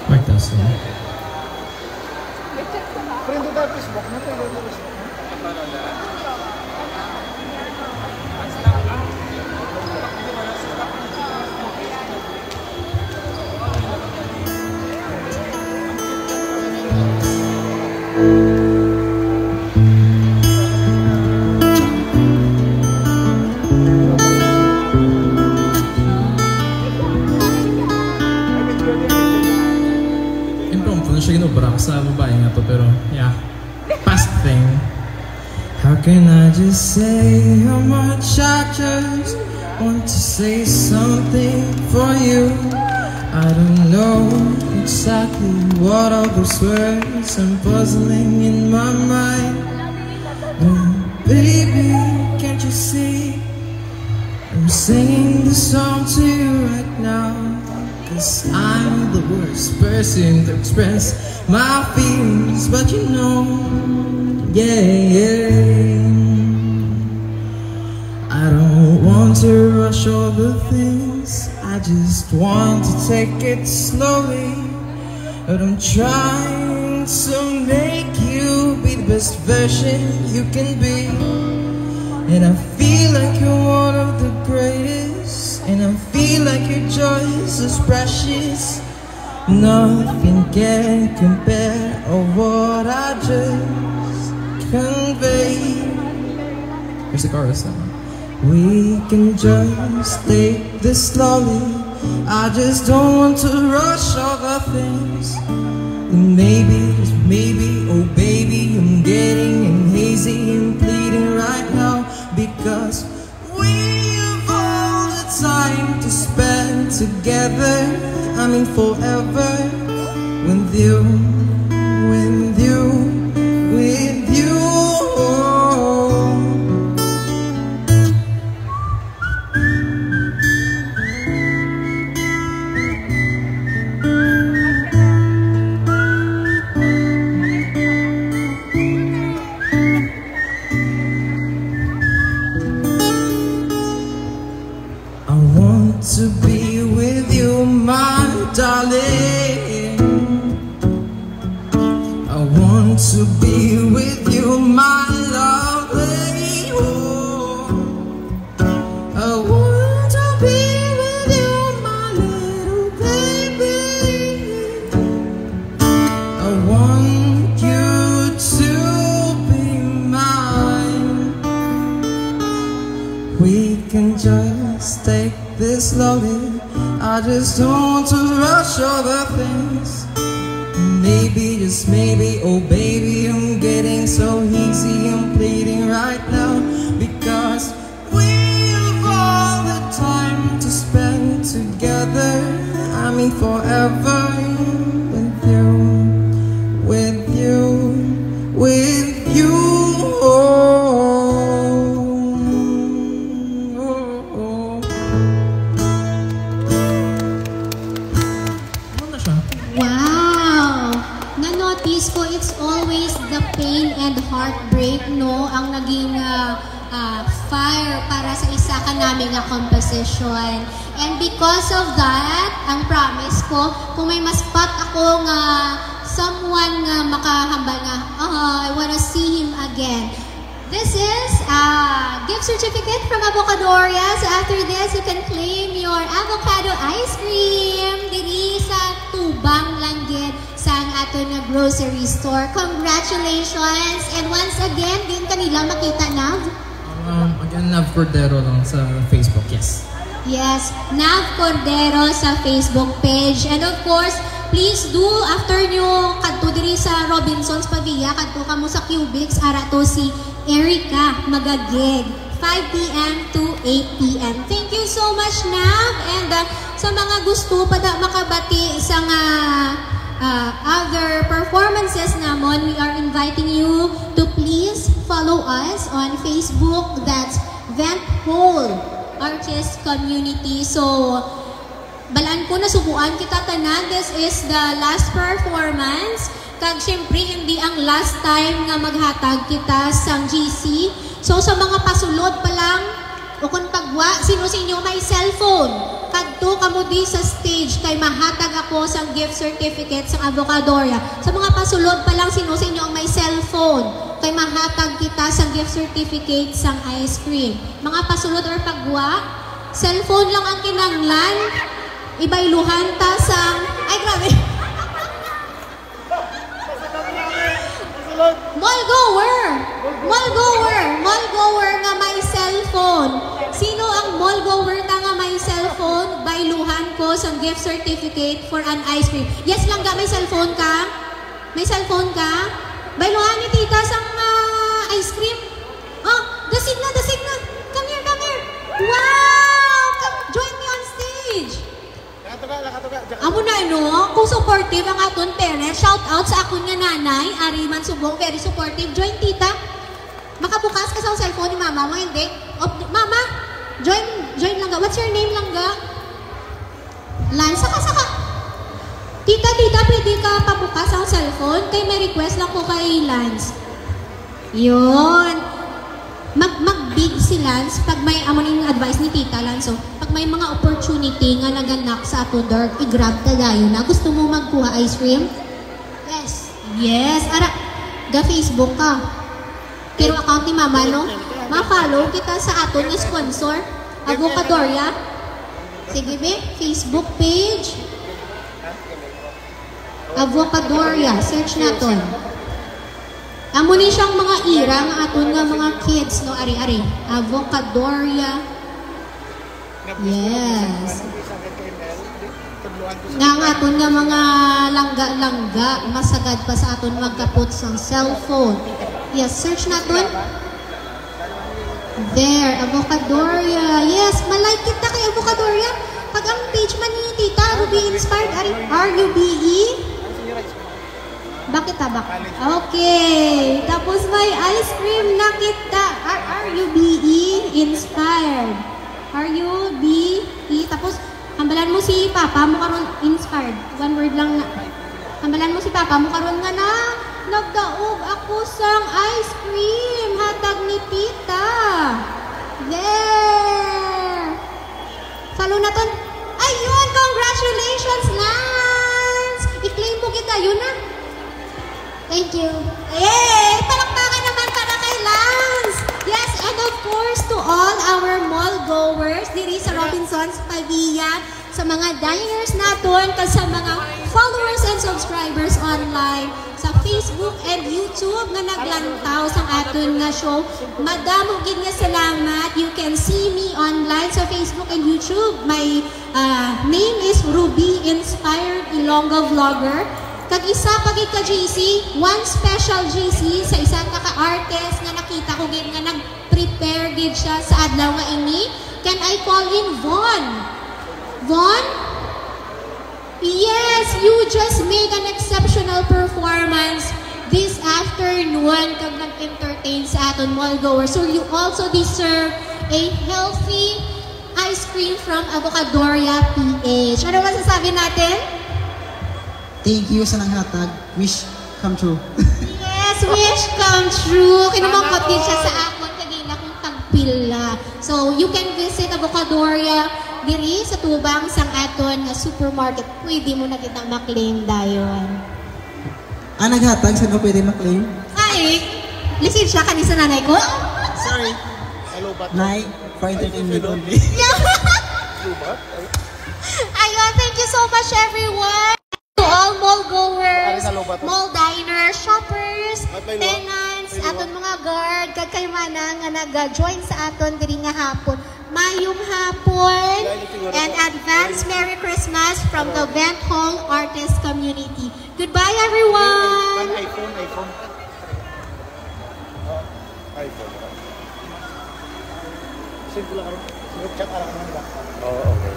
Mic testing. Friend ko tayo Facebook, no? Friend ko tayo Facebook, no? Impromptu na siya ginobra sa babae nga to, pero yeah. Past thing. How can I just say how much I just want to say something for you? I don't know exactly what all those words I'm puzzling in my mind. Well, baby, can't you see I'm singing this song to you right now? 'Cause I'm the worst person to express my feelings, but you know, yeah, yeah. I don't want to rush over things. I just want to take it slowly. But I'm trying to make you be the best version you can be. And I feel like you're one of the greatest. And I feel like your joy is as precious. Nothing can compare of what I just conveyed. Here's the chorus, uh. We can just take this slowly. I just don't want to rush over things. And maybe, just maybe, oh baby, I'm getting and hazy and pleading right now because we have all the time to spend together. I mean forever with you, with you, with you. I want to be with you, my darling. I want to be with you, my lovely. Oh. I want to be with you, my little baby. I want you to be mine. We can just take this slowly. I just don't want to rush over things. Maybe, just maybe, oh baby, I'm getting so easy. I'm pleading right now. no, ang naging, ah, ah, fire para sa isa ka nami nga composition. And because of that, ang promise ko, kung may ma-spot ako nga someone nga makahambal nga, "Oh, I wanna see him again." This is a gift certificate from Avocadoria. So after this, you can claim your avocado ice cream diri sa tubang lang gid sang aton nga grocery store. Congratulations! And once again, diin ka nila makita, Nav? Um, again, Nav Cordero lang sa Facebook, yes. Yes, Nav Cordero sa Facebook page. And of course, please do, after nyo kadto diri sa Robinsons Pavia, kadto kamo sa Cubics, ara to si Erica magagig, five p.m. to eight p.m. Thank you so much, Nav. And uh, sa mga gusto pa da makabati sa nga uh, other performances namon, we are inviting you to please follow us on Facebook. That's Vent Hole Artist Community. So, balaan ko, nasubuan kita tanan. This is the last performance. Kag syempre, hindi ang last time nga maghatag kita sang G C. So, sa mga pasulod pa lang, o kung pagwa, sino sa inyo may cellphone? Kadto kamo di sa stage kay mahatag ako sang gift certificate sang Avocadoria. Sa mga pasulod pa lang, sino sa inyo ang may cellphone? Kay mahatag kita sang gift certificate sang ice cream. Mga pasulod or pagwa, cellphone lang ang kinahanglan. Ibayluhan ta sang, ay, grabe. Mall goer! Mall goer! Mall goer nga may cellphone. Sino ang mall goer ta nga may cellphone? Bayluhan ko sang gift certificate for an ice cream. Yes lang ga, may cellphone ka? May cellphone ka? Bayluhan ni tita sang ah, ice cream. Oh, dasig na, dasig na. Come here, come here. Wow! Come, join me on stage. Nakatuga, nakatuga. Amo na, no? Kung supportive ang aton parents, shout out sa akon nga nanay, ari man subong, very supportive. Join tita. Makabukas ka sa cellphone ni mama mo, hindi? Op, mama, join, join lang ga. What's your name lang ga? Lance, saka, saka. Tita, tita, pwede ka pabukas ang cellphone? Kay may request lang ko kay Lance. Yun. Mag, mag-big si Lance pag may, amo ning advice ni Tita Lance, oh. Pag may mga opportunity nga naganak sa ato, Dirk, i-grab ta dayon na. Gusto mo magkuha ice cream? Yes. Yes. Ara, ga-Facebook ka. Pero account ni Mama, no? Ma-follow kita sa aton nga sponsor, Avocadoria. Sige, be. Facebook page. Avocadoria. Search naton. Amo ni siyang mga ira nga aton nga mga kids, no? Ari, ari. Avocadoria. Yes. Nga ang aton nga mga langga-langga, masagad pa sa aton magkapot sang cellphone. Yes, search naton. There, Avocadoria. Yes, malike kita kay Avocadoria. Pag ang page man ninyo, tita, Ruby Inspired, ari, R U B E. Bakit tabak? Okay. Tapos may ice cream na kita. R, R U B E, Inspired. R U B E. Tapos, hambalan mo si papa mo karon, Inspired. One word lang na. Hambalan mo si papa mo karon nga na, "Nagdaog ako sang ice cream. Hatag ni tita." There. Follow naton. Ayun, congratulations, Lance! I-claim mo gid dayon na. Thank you. Yay! Palakpakan naman para kay Lance! Yes, and of course, to all our mall goers diri sa Robinsons Pavia, sa mga diners naton, kag sa mga followers and subscribers online, sa Facebook and YouTube nga naglantaw sang aton nga show. Madamo gid nga salamat. You can see me online sa Facebook and YouTube. My, ah, name is Ruby Inspired Ilonggo Vlogger. Kag isa pa gid ka J C, one special J C sa isa ka ka-artist nga nakita ko gid nga nag-prepare gid siya sa adlaw nga ini. Can I call in Von? Von? Yes, you just make an exceptional performance this afternoon kag nag-entertain sa aton mall goers. So you also deserve a healthy ice cream from Avocadoria P H. Ano masasabi natin? Thank you sa nanghatag. Wish come true. Yes, Wish come true. Kinumangkot din siya sa akon kagina kung tagpila. So, you can visit Avocadoria diri sa tubang sang aton nga supermarket. Pwede mo na kita maklaim dayon. Ah, naghatag sa no pwede maklaim? Ay, lisensya ka ni sa nanay ko? Sorry. Hello, but Nay, for entertainment only. Hello, but Ayun, thank you so much, everyone. To all mall goers, Ari na, Lobat. Mall diners, shoppers, At may tenants, may aton mga guard, kag kay mana nga nag-join sa aton diri nga hapon. Mayong hapon Dahil siguro and po. advance Merry Christmas from the Vent Hall Artist Community. Goodbye, everyone! An iPhone, iPhone. iPhone. Send ko lang karon. Group chat, alam mo ba? Oo, okay.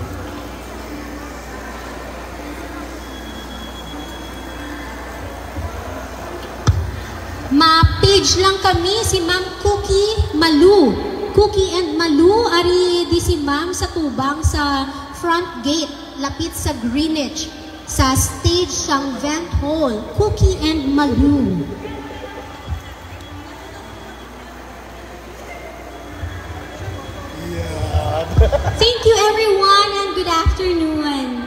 Ma-page lang kami si Ma'am Cookie Malu. Cookie and Malu, ari di si Ma'am sa tubang sa front gate, lapit sa Greenwich, sa stage sang Vent Hall. Cookie and Malu. Thank you, everyone, and good afternoon.